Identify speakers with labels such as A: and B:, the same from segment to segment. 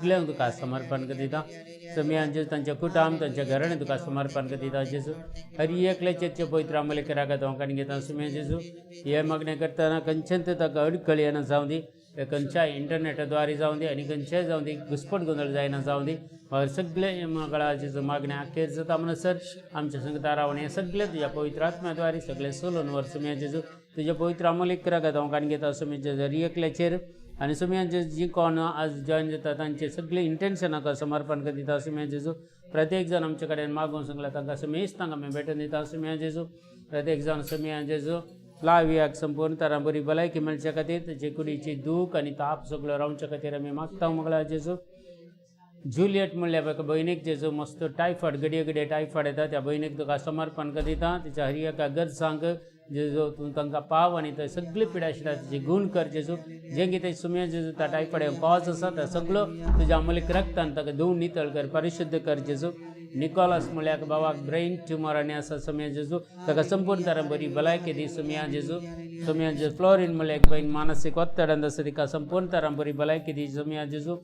A: सगळ्यांक तुका समर्पण दिता समियान जेजू तांच्या कुटुंब तांच्या घराणे तुका समर्पण दिता जेजू. हर एकल्याचेर पवित्र अमले रागात हांव काणी घेता सुम्या जेजू. हे मागणें करतना खंयच्यान ताका अडखळी येना जावं दी, खंयच्याय इंटरनेटाद्वारे जावं दी आनी खंयच्याय जावं दी घुसपट गोंदळ जायना जावं दी. मगर सगळे मंगळा जेजू मागणें अखेर जाता म्हणसर आमच्या संगता रावन हें सगळें तुज्या पवित्र आत्म्याद्वारे सगळें सोलून व्हर सुम्या जेजू. तुज्या पवित्र अमोलीक रागात हांव काणी घेता सुम्या जेजू हर एकल्याचेर आनी सुम्या जेजू जी कोण आज जॉयन जाता तांचे सगळे इंटेन्शनाक समर्पण दिता सुम्या जेजू. प्रत्येक जाण आमचे कडेन मागूंक सांगला तांकां समेस्त तांकां आमी भेटून दिता सुम्या जेजू. प्रत्येक जाण सुम्या जेजू फ्लावियाक संपूर्ण तरां बरी भलायकी मेळच्या खातीर ताचे कुडीची दूख आनी ताप सगळो रावच्या खातीर आमी मागता मंगळा जेजू. जुलियट म्हणल्यार एका भयणीक जेजू मस्त टायफॉयड घडये घडये टायफॉयड येता त्या भयणीक तुका समर्पण दिता. तिच्या हर एका गरजांक जेजू तूं तांकां पाव आनी थंय सगळी पिडा आशिल्ल्या तिची गूण कर जेजू. जें कितें सुम्या जेजू त्या टायफॉयड कॉज आसा त्या सगळो तुज्या अमलीक रक्तान ताका धुवन नितळ कर परिशुद्ध कर जेजू. निकोलस म्हणल्यार बाबाक ब्रेन ट्युमर आनी आसा सुम्या जेजू ताका संपूर्ण तरान बरी भलायकी दी सुम्या जेजू. सुम्या जेजू फ्लोरीन म्हणल्यार एक बहीण मानसीक ಒತ್ತಡದ आसा तिका संपूर्ण तरान बरी भलायकी दी सुम्या जेजू.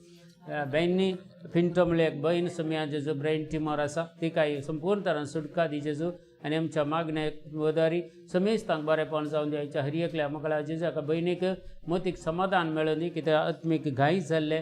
A: बहिणी पिंटो म्हणल्यार एक बहीण सुम्या जेजू ब्रेन ट्युमर आसा तिकाय संपूर्ण तरान सुटका दी जेजू. आनी आमच्या मागण्याक वदारी समेस्तांक बरेपण जावन दी. आयच्या हर एकल्या मोकळ्या जेजू एका भयणीक मोतीक समाधान मेळून दी कित्याक आत्मीक घाय जाल्ले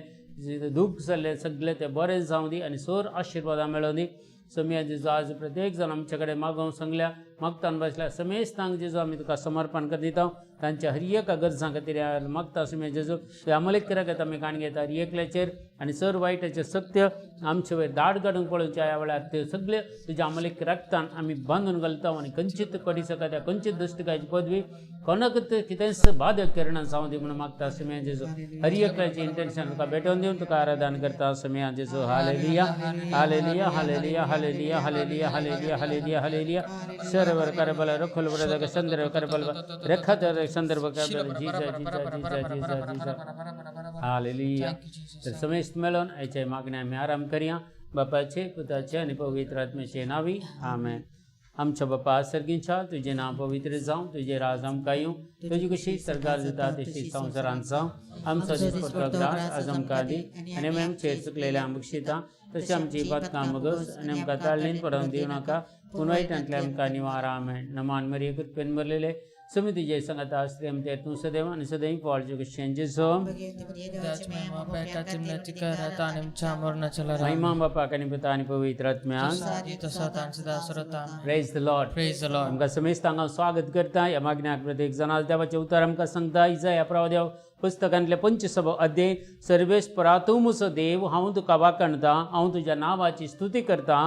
A: दूख जाल्ले सगळे ते बरें जावं दी आनी सोर आशिर्वादां मेळून दी. समिया जेजू आज प्रत्येक जाण आमचे कडेन मागोवंक सांगल्या मागतान बसल्या समेस्तांक जेजू आमी तुका समर्पण कर दिता. तांच्या हर एका गरजां खातीर मागता सुम्या जेजू. तुवें अमलीक करायत आमी काण घेता हर एकल्याचेर आनी सर वायटाचें सत्य आमचे वयर दाड काडूंक पळोवच्या ह्या वेळार ते सगळे तुज्या अमलीक रक्तान आमी बांदून घालता आनी खंयचीच कडी शकता खंयचीच दश्टकायची पदवी कोणाकच कितेंच बाधक करना जावं दी म्हणून मागता सुम्या जेजू. हर एकल्याचें इंटेन्शन तुका भेटोवन दिवन तुका आराधन करता सुम्या जेजू. Hallelujah hallelujah hallelujah hallelujah hallelujah hallelujah hallelujah hallelujah. सर्वर करबल रखुल ब्रदक संदर्भ करबल रेखा संदर्भ करबल जीजा जीजा जीजा जीजा जीजा. हालेलुया. तर समेस्त मेळून आयच्या मागण्या आमी आराम करया. बापाचे पुताचे आनी पवित्र आत्म्याचे नावी आमेन. आमच्या बापा सर्गींच्या तुजें नांव पवित्र जावं, तुजें राज आमकां येवं, तुजी कशी सरकार जाता तशी संवसारांत जावं. आमचो दिसपट्टो ग्रास आज आमकां दी आनी आमी आमचेर चुकलेल्या आमकां तशें आमची पातकां मगस आनी आमकां ताळणीन पडोवंक दिवं नाका, पूण वायटांतल्या आमकां निवार. आमेन. नमान मरिये कृपेन भरलेले समी तुजे सांगाता आसले आमचे तूं सदैव आनी सदैव पावलचे कशें जेजू. महिमा बापाक आनी पुता आनी पवित्र आत्म्याक. Praise the lord.
B: Praise the lord.
A: आमकां समेस्तांक हांव स्वागत करता ह्या मागण्याक. प्रत्येक जाण देवाचें उतर आमकां सांगता. इजाया प्रवादेव पुस्तकांतले 25 अध्याय. सर्वेश परातुमसो देव हांव तुका वाखणता, हांव तुज्या नांवाची स्तुती करता,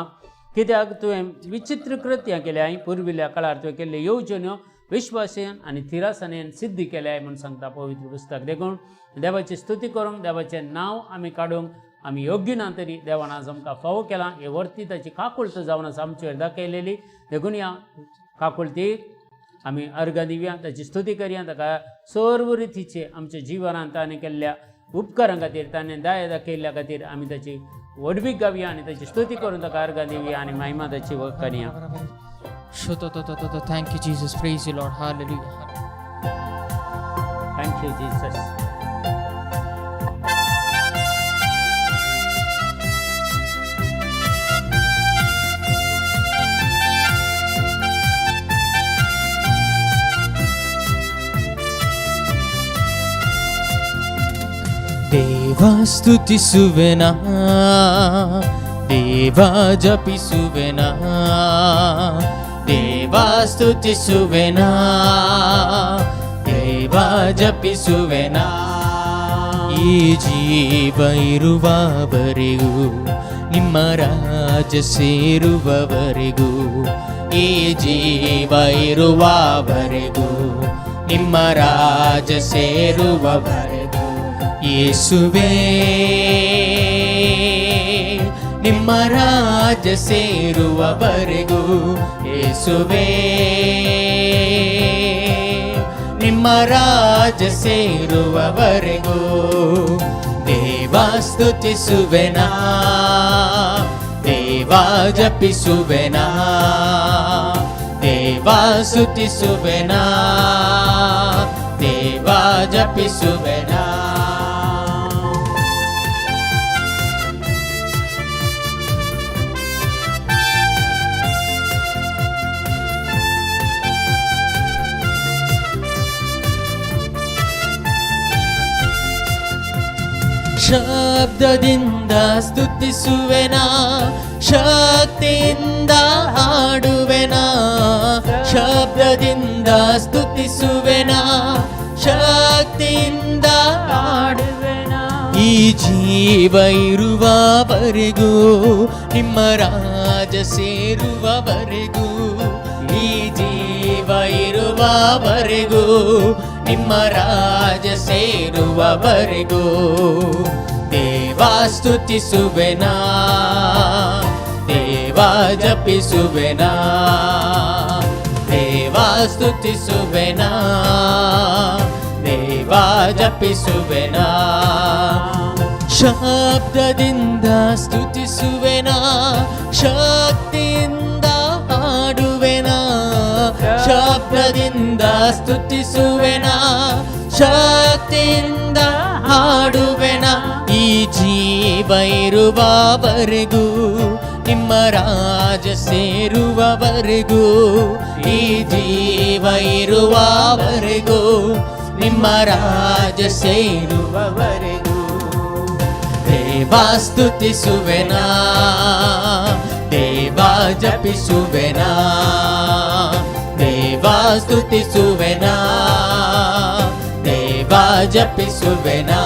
A: कित्याक तुवें विचित्र कृत्यां केल्याय, पुर्विल्ल्या काळार तुवें केल्ल्यो येवजण्यो विश्वासेन आनी थिरासानेन सिद्धी केल्याय म्हूण सांगता पवित्र पुस्तक. देखून देवाची स्तुती करूंक देवाचें नांव आमी काडूंक आमी योग्य ना तरी देवान आज आमकां फावो केलां. हे वरती ताची काकुळट जावन आसा आमचेर दाखयलेली. देखून ह्या काकुळतीक आमी अर्गां दिवया, ताची स्तुती करया. ताका सर्व रितीचे आमच्या जिवनांत ताणें केल्ल्या उपकारां खातीर, ताणें दया दाखयल्ल्या खातीर आमी ताची व्हडवीक गावया आनी ताची स्तुती करून ताका अर्गां दिवया आनी महिमा ताची करया.
B: Thank you, Jesus. Praise you, Lord. Hallelujah.
A: Thank you Jesus.
B: ದೇವಾ ಸ್ತುತಿಸುವೆನಾ, ದೇವಾ ಜಪಿಸುವೆನಾ, ದೇವಾ ಸ್ತುತಿಸುವೆನಾ, ದೇವಾ ಜಪಿಸುವೆನಾ. ಈ ಜೀವ ಇರುವವರೆಗೂ ನಿಮ್ಮ ರಾಜ ಸೇರುವವರೆಗೂ, ಈ ಜೀವ ಇರುವವರೆಗೂ ನಿಮ್ಮ ರಾಜ ಸೇರುವವರೆಗೂ, ಯೇಸುವೇ ನಿಮ್ಮ ರಾಜ ಸೇರುವವರೆಗೂ, ಯೇಸುವೇ ನಿಮ್ಮ ರಾಜ ಸೇರುವವರೆಗೂ. ದೇವಾ ಸ್ತುತಿಸುವೆನಾ, ದೇವಾ ಜಪಿಸುವೆನಾ, ದೇವಾ ಸ್ತುತಿಸುವೆನಾ, ದೇವಾ ಜಪಿಸುವೆನಾ. ಶಬ್ದದಿಂದ ಸ್ತುತಿಸುವೆನಾ, ಶಕ್ತಿಯಿಂದ ಹಾಡುವೆನಾ. ಶಬ್ದದಿಂದ ಸ್ತುತಿಸುವೆನಾ, ಶಕ್ತಿಯಿಂದ
A: ಹಾಡುವೆನಾ.
B: ಈ ಜೀವ ಇರುವವರೆಗೂ, ನಿಮ್ಮ ರಾಜ ಸೇರುವವರೆಗೂ, ಈ ಜೀವ ಇರುವವರೆಗೂ, ನಿಮ್ಮ ರಾಜ ಸೇರುವವರೆಗೂ, ದೇವಾ ಸ್ತುತಿಸುವೆನಾ, ದೇವಾ ಜಪಿಸುವೆನಾ, ದೇವಾ ಸ್ತುತಿಸುವೆನಾ, ದೇವಾ ಜಪಿಸುವೆನಾ. ಶಬ್ದದಿಂದ ಸ್ತುತಿಸುವೆನಾ, ಶಕ್ತಿಯಿಂದ ಹಾಡುವೆನಾ. ಶಬ್ದದಿಂದ ಸ್ತುತಿಸುವೆನಾ, ಶಕ್ತಿಯಿಂದ ಹಾಡುವೆನಾ. ಈ ಜೀವ ಇರುವವರೆಗೂ, ನಿಮ್ಮ ರಾಜ ಸೇರುವವರೆಗೂ, ಈ ಜೀವ ಇರುವವರೆಗೂ, ನಿಮ್ಮ ರಾಜ ಸೇರುವವರೆಗೂ, ದೇವಾ ಸ್ತುತಿಸುವೆನಾ, ದೇವಾ ಜಪಿಸುವೆನಾ, ದೇವಾ ಸ್ತುತಿಸುವೆನಾ, ದೇವಾ ಜಪಿಸುವೆನಾ,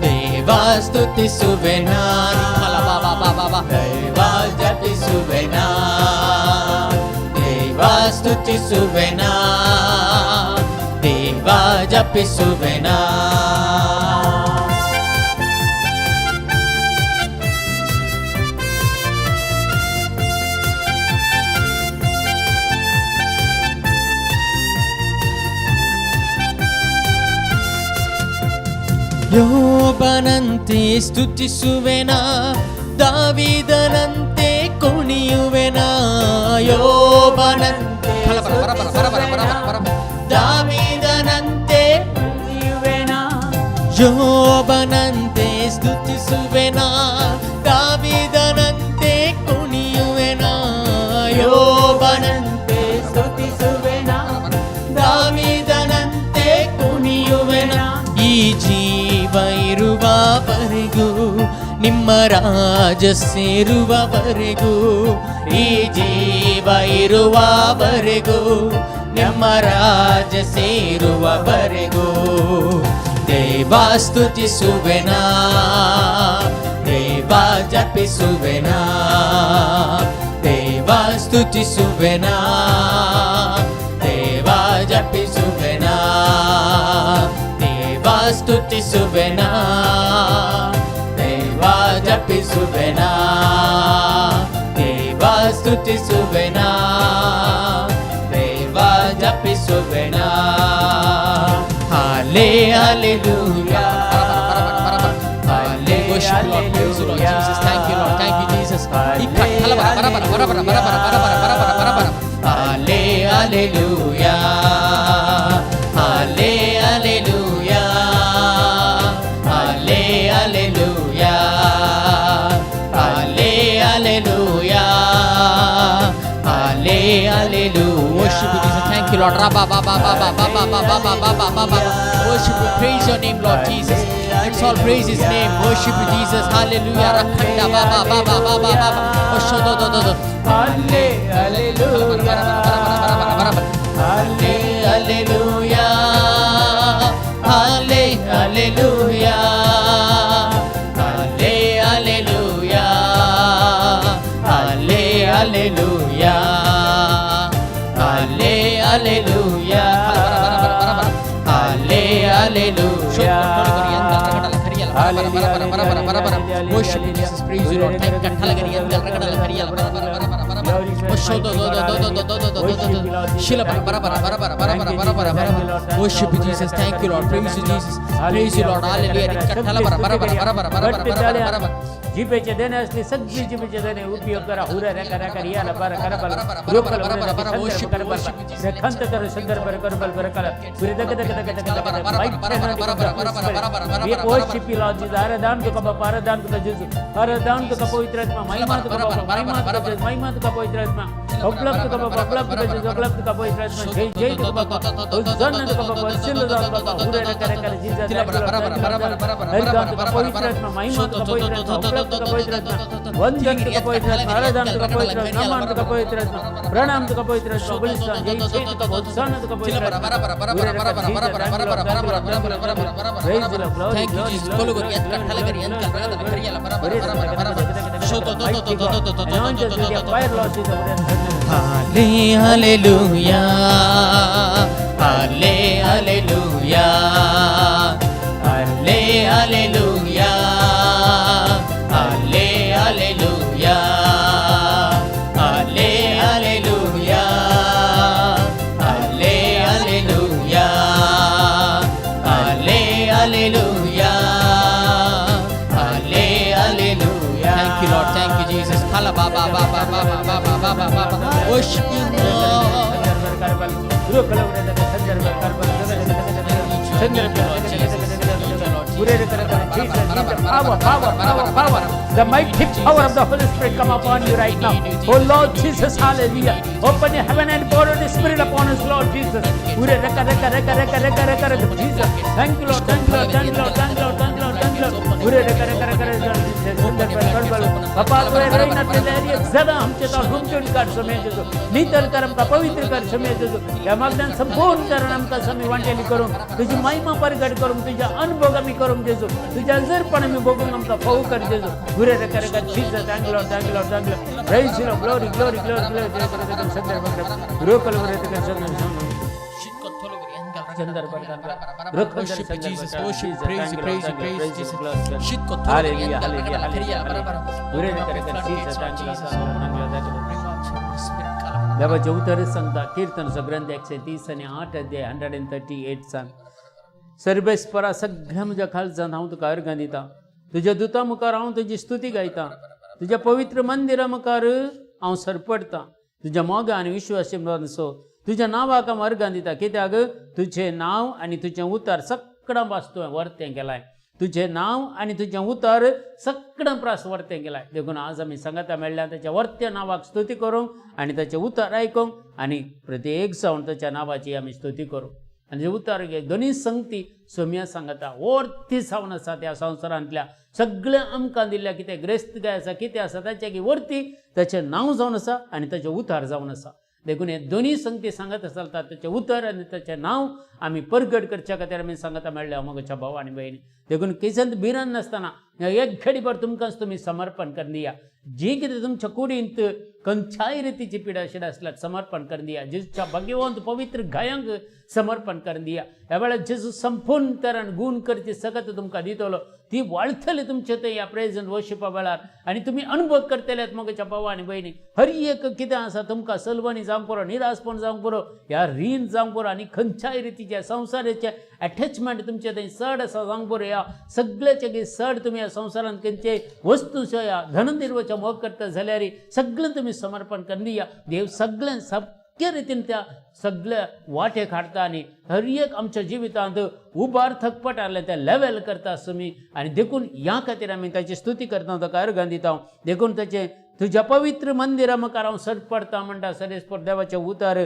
B: ದೇವಾ ಸ್ತುತಿಸುವೆನಾ, ದೇವಾ ಜಪಿಸುವೆನಾ, ದೇವಾ ಸ್ತುತಿಸುವೆನಾ, ದೇವಾ ಜಪಿಸುವೆನಾ. ಯೋಬನಂತೆ ಸ್ತುತಿಸುವೆನಾ, ದಾವಿದನಂತೆ ಕುಣಿಯುವೆನಾ. ಯೋಬನಂತೆ ದಾವಿದನಂತೆ
A: ಕುಣಿಯುವೆನಾ.
B: ಯೋಬನಂತೆ ಸ್ತುತಿಸುವೆನಾ, ದಾವಿದನಂತೆ ಕುಣಿಯುವೆನಾ. ಯೋಬನಂತೆ
A: ಸ್ತುತಿಸುವೆನಾ.
B: ದಾವಿದನಂತೆ ಕುಣಿಯುವೆನಾ. ಈ ಜೀವ ಇರುವವರೆಗೂ, ನಿಮ್ಮ ರಾಜ ಸೇರುವವರೆಗೂ, ಈ ಜೀವ ಇರುವವರೆಗೂ, ನಿಮ್ಮ ರಾಜ ಸೇರುವವರೆಗೂ, ದೇವಾ ಸ್ತುತಿಸುವೆನಾ, ದೇವಾ ಜಪಿಸುವೆನಾ, ದೇವಾ ಸ್ತುತಿಸುವೆನಾ, ದೇವಾ ಜಪಿಸುವೆನಾ, ದೇವಾ ಸ್ತುತಿಸುವೆನಾ, ದೇವಾ ಜಪಿಸುವೆನಾ, ದೇವಾ ಸ್ತುತಿಸುವೆನಾ, ದೇವಾ ಜಪಿಸುವೆನಾ. ಹಾಲೆ hallelujah, ಹಾಲೆ.
C: Worship you, Lord. Praise you, Lord Jesus. Thank you, Lord. Thank you, Jesus.
B: ಹಾಲೆ ಹಲ್ಲೆಲೂಯಾ, ಹಾಲೆ ಹಲ್ಲೆಲೂಯಾ, ಹಾಲೆ ಹಲ್ಲೆಲೂಯಾ, ಹಾಲೆ ಹಲ್ಲೆಲೂಯಾ, ಹಾಲೆ hallelujah.
C: Worship you, Jesus. Thank you, Lord. Rabba, ba, ba, ba, ba, ba, ba, ba, ba, ba, ba, ba, ba, ba. Worship you. Praise your name, Lord Jesus. Let's all praise His name. Worship you, Jesus. Hallelujah. Rakhanda, ba, ba, ba, ba, ba, ba, ba, ba. Osho, do, do, do, do.
A: ಹಾಲೆ hallelujah, ಹಾಲೆ
B: hallelujah, ಹಾಲೆ hallelujah, ಹಾಲೆ hallelujah, ಹಾಲೆ hallelujah, ಹಾಲೆ hallelujah, ಹಾಲೆ hallelujah.
C: Worship you, Jesus. Praise you, Lord. Thank you. Worship you, Jesus. Thank you, Lord. Praise you, Jesus. Praise you, Lord. Hallelujah.
A: जिभेचे देणे असली सगळी जिभेचे देणे उपयोग करा. हुरा रे करा कर याला बारा करा बल रोकल संदर्भ कर बल रेखांत कर संदर्भ कर बल बर करा पुरे दक दक दक दक दक We worship you, Lord Jesus. आराधन तुका बापा, आराधन तुका जेजू, आराधन तुका पवित्र आत्मा, महिमा तुका बापा, महिमा तुका जेजू, महिमा तुका पवित्र आत्मा. उपलब्ध तुका बाबा, उपलब्ध तुका जेजू, उपलब्ध तुका पवित्र आत्मा, जय जय तुका बाबा, होजाना तुका बाबा, आशीर्वाद बाबा, हुरे रे करे करे जीसस, हरिदाम तुका पवित्र आत्मा, महिमा तुका पवित्र आत्मा, उपलब्ध तुका पवित्र आत्मा, वंदन तुका पवित्र आत्मा, आराधना तुका पवित्र आत्मा, नमन तुका पवित्र आत्मा, प्रणाम तुका पवित्र आत्मा, बलिस्तान जय जय तुका, होजाना तुका पवित्र आत्मा, हुरे रे करे Jesus, Praise the Lord, glory,
C: Thank you,
A: glory,
C: Jesus.
A: glory,
C: Kologori,
A: glory,
C: Yantka,
A: glory,
C: Talagari,
A: glory,
C: Yantka,
A: glory,
C: Ragadala,
A: glory.
C: Kariyala, Bara,
A: Hore
C: Bara, Bara, Bara, Bara. Shoto, to, to, to, to, to, to, to,
A: Anoint
C: to,
A: us
C: to,
A: with
C: to,
A: your
C: to.
A: fire, Lord Jesus.
B: Halle, hallelujah. Halle, hallelujah. Halle, hallelujah. Halle, hallelujah. Halle, hallelujah. Halle, hallelujah. Halle, hallelujah. Halle, hallelujah.
C: Thank you, Lord. Thank you, Jesus. Kala, ba, ba, ba, ba, ba, ba, ba, ba, ba, ba, ba, ba. Worship you, Lord.
A: Power, power, power, power. The mighty power of the Holy Spirit come upon you right now. Oh Lord Jesus, hallelujah. Open your heaven and pour out the Spirit upon us, Lord Jesus. Jesus. Thank you, Lord. Thank you, Lord. Thank you, Lord. Thank you, Lord. Thank you, Lord. Thank you, Lord. बापा तुवें रयनातलें एक जरा आमचे तो हुमटून काड समय जेजू, नितळ कर आमकां, पवित्र कर समय जेजू. ह्या मागण्यान संपूर्ण कारण आमकां समी वांटेली करूंक, तुजी महिमा परगट करूंक, तुज्या अनुभव आमी करूंक जेजू, तुज्या जरपण आमी भोगूंक आमकां फोव कर जेजू. गुरे कर कर Jesus. Thank you Lord, thank you Lord, thank you. Praise you glory glory glory glory.
C: Worship you, Jesus. Worship, praise you, praise you, praise you, Jesus. Shitko, Tologori,
A: Hallelujah,
C: Yantka,
A: hallelujah,
C: Ragadala, Kariyala, Bara, Bara.
A: Hallelujah.
C: Open up your floodgates, Lord Jesus. Open up your Bring out your Spirit. Kala, Bara,
A: देवाचे उतर सांगता कीर्तनचो ग्रंथ 130 आणि 8 अध्याय, 138 सांग, सर्वेस्परा सगळ्या म्हज्या खालसान हांव तुका अर्घां दिता, तुज्या दुता मुखार हांव तुजी स्तुती गायता, तुज्या पवित्र मंदिरा मुखार हांव सरपडटा, तुज्या मोगा आनी विश्वास तुज्या नांवाक हांव अर्घां दिता, कित्याक तुजें नांव आनी तुजें उतर सगळ्यां वास्तू वर्तें केलाय, तुजें नांव आनी तुजें उतर सगळ्यां प्रास वर्तें केलाय. देखून आज आमी सांगाता मेळ्ळ्या ताच्या वर्त्या नांवाक स्तुती करूंक आनी ताचें उतर आयकूंक आनी प्रत्येक जावन ताच्या नांवाची आमी स्तुती करूं. आनी उतर दोनी संगती सोम्या सांगता वर्ती जावन आसा, त्या संवसारांतल्या सगळ्या आमकां दिल्ल्या कितें ग्रेस्तकाय आसा, कितें आसा ताच्या वर्ती ताचें नांव जावन आसा आनी ताचें उतार जावन आसा. देखून हे दोनी संगती सांगत चलतात, ताचें उतर आनी ताचें नांव आमी परगट करच्या खातीर आमी सांगता मेळ्ळ्या मोगाच्या भाव आनी भयणी. देखून केसंत भिरांत नासतना एक घडीभर तुमकांच तुमी समर्पण करून दिया. जी कितें तुमच्या कुडींत खंयच्याय रितीची पिडा शिडा आसल्यार समर्पण करून दिया, जेजूच्या भाग्यवंत पवित्र गायांक समर्पण करून दिया. ह्या वेळार जेजू संपूर्ण तरान गूण करची सकत तुमकां दितलो, ती वाळटली तुमचे थंय ह्या प्रेजंट वर्शिपा वेळार आनी तुमी अनुभव करतले मोगाच्या भाव आनी भयणी. हर एक कितें आसा तुमकां सलवणी जावंक पुरो, निराशपण जावंक पुरो, ह्या रीण जावंक पुरो आनी खंयच्याय रितीचे संवसाराचे एटॅचमेंट तुमचे थंय चड आसा जावंक पुरो, ह्या सगळ्याचे चड तुमी ह्या संवसारांत खंयचे वस्तूचो ह्या धननिर्वाचो मोग करता जाल्यार सगळें तुमी समर्पण करून दिया. देव सगळें सगळे रितीन त्या सगळ्या वाटेक हाडटा आनी हर एक आमच्या जिवितांत उबार थकपट आसलें तें लेवल करता तुमी आनी देखून ह्या खातीर आमी ताची स्तुती करता, ताका अर्घां दिता. देखून ताचें तुज्या पवित्र मंदिरा मुखार हांव सरपडटा म्हणटा सरेस्पर देवाचें उतर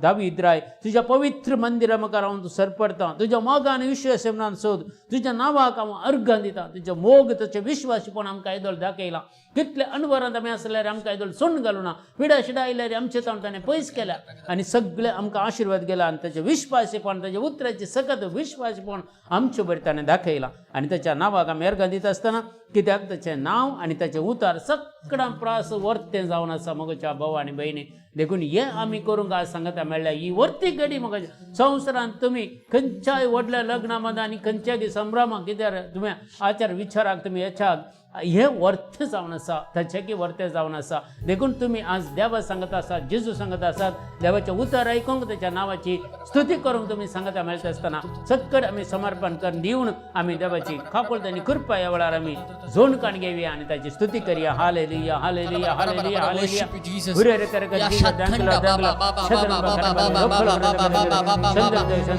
A: दावीद राय, तुज्या पवित्र मंदिरा मुखार हांव सरपडटा, तुज्या मोगान विश्वासनान सोद, तुज्या नांवाक हांव अर्घां दिता. तुजो मोग तुजें विश्वासपण आमकां येदोळ दाखयला. कितले अनवरांत आमी आसल्यार आमकां येदोळ सोडून घालूना, पिडा शिडा आयल्यार आमचे ताण ताणें पयस केल्या आनी सगळे आमकां आशिर्वाद गेला आनी ताचें विश्वासपण ताचें उतराचें सकत विश्वासपण आमचे बरें ताणें दाखयला आनी ताच्या नांवाक आमी अर्घां दिता आसतना, कित्याक ताचें नांव आनी ताचें उतार सगळ्यां प्रास वर्तें जावन आसा मोगाच्या भाव आनी भयणी. देखून हें आमी करूंक आज सांगता मेळ्ळ्या ही वर्ती घडी. म्हाका संवसारांत तुमी खंयच्याय व्हडल्या लग्ना मदें आनी खंयच्याय संभ्रमाक कित्याक तुमी आचार विचाराक तुमी हेच्याक हे वर्थ जावन आसा, ताचें की वर्तें जावन आसा. देखून तुमी आज देवा सांगत आसात, जेजू सांगत आसात, देवाचें उतर आयकूंक ताच्या नांवाची स्तुती करूंक तुमी सांगता मेळटा आसतना सक्कड आमी समर्पण करून दिवन आमी देवाची काकुळट आनी कृपा ह्या वेळार आमी जोण काण घेवया आनी ताची स्तुती करया. Hallelujah, hallelujah, hallelujah, hallelujah.
C: Worship you, Jesus.
A: हुरे रे कर कर
C: या
A: Jesus,
C: Shakhanda
A: thank you
C: Baba
A: Lord, thank you
C: Baba
A: Lord.
C: Baba Baba Baba Baba Baba Baba Baba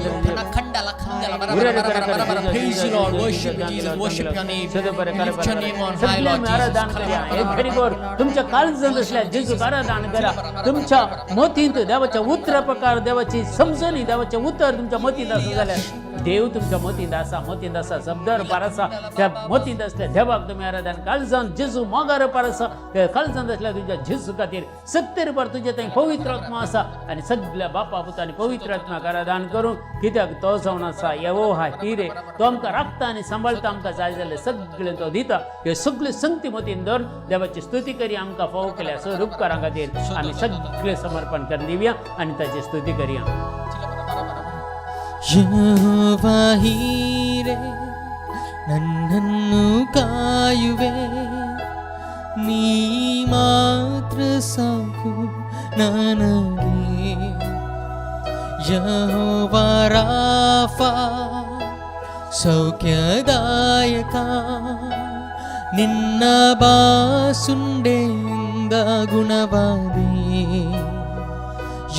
C: Baba Khanda la khanda la bara bara bara bara bara. Praise you, Lord. Worship you, Jesus. Worship your name. We lift your name on on high,
A: सगळे
C: Lord
A: आमी
C: Jesus.
A: आराधन करया. एक खडीगोर तुमच्या काळजांत असल्या जेजूक आराधन करा. तुमच्या मतींत देवाच्या उतरा प्रकार, देवाची समजणी, देवाचें उतर तुमच्या मतींत आसा जाल्यार देव तुमच्या मतींत आसा, मतींत आसा, शब्दार पार आसा. त्या मतींत असल्या देवाक तुमी आराधन, काळजांत जेजू मोगार पार आसा, त्या काळजांत असल्या तुमच्या जेजू खातीर सत्तेर पार तुज्या थंय पवित्र आत्मा आसा आनी सगल्या बापा पुता आनी पवित्र आत्म्याक आराधन करूं, कित्याक तो जावन आसा येवो हा हिरे. तो आमकां राखता आनी सांबाळटा, आमकां जाय जाल्लें सगळें तो दिता. ह्यो सगळ्यो संगती मतीन धरून देवाची स्तुती करी. आमकां फावो केल्या सर उपकारां खातीर आमी सगळें समर्पण करून दिवया आनी ताची स्तुती करया.
B: ಯೆಹೋವ ಹೀರೆ ನನ್ನನ್ನು ಕಾಯುವೆ, ನೀ ಮಾತ್ರ ಸಾಕು ನನಗೆ. ಯೆಹೋವ ರಾಫಾ ಸೌಖ್ಯದಾಯಕ, ನಿನ್ನ ಬಾಸುಂಡೆಯಿಂದ ಗುಣವಾದಿ.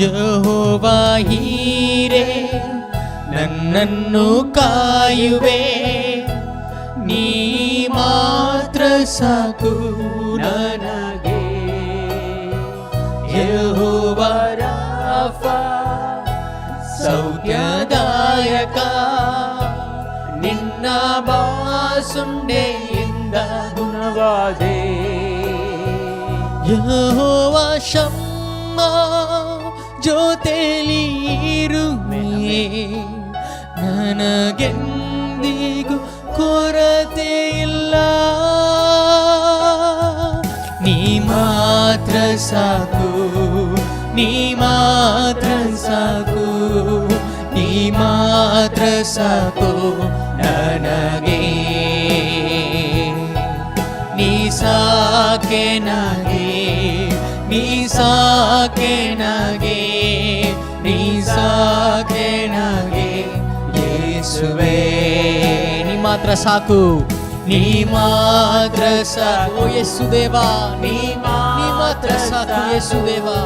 B: ಯೆಹೋವ ಹೀರೆ ನನ್ನನ್ನು ಕಾಯುವೆ, ನೀ ಮಾತ್ರ ಸಾಕು ನನಗೆ. ಯೆಹೋವ ರಾಫಾ ಸೌಖ್ಯದಾಯಕ, ನಿನ್ನ ಬಾಸುಂಡೆಯಿಂದ
A: ಗುಣವಾದೆ.
B: ಯೆಹೋವ ಶಮ್ಮ ಜೊತೆಲಿ ಇರುವೆ, ನನಗೆಂದಿಗೂ ಕೊರತೆ ಇಲ್ಲ. ನೀ ಮಾತ್ರ ಸಾಕು, ನೀ ಮಾತ್ರ ಸಾಕು, ನೀ ಮಾತ್ರ ಸಾಕು ನನಗೆ. ನೀ ಸಾಕೆ ನಗೆ, ನೀ ಸಾಕೆ ನಗೆ, ನೀ ಸಾಕೆ ನಗೆ ಯೇಸುವೇ.
C: ನೀ ಮಾತ್ರ ಸಾಕು,
B: ನೀ ಮಾತ್ರ ಸಾಕು
C: ಓ ಯೇಸುದೇವಾ, ನೀ ನೀ ಮಾತ್ರ ಸಾಕು ಯೇಸುದೇವಾ.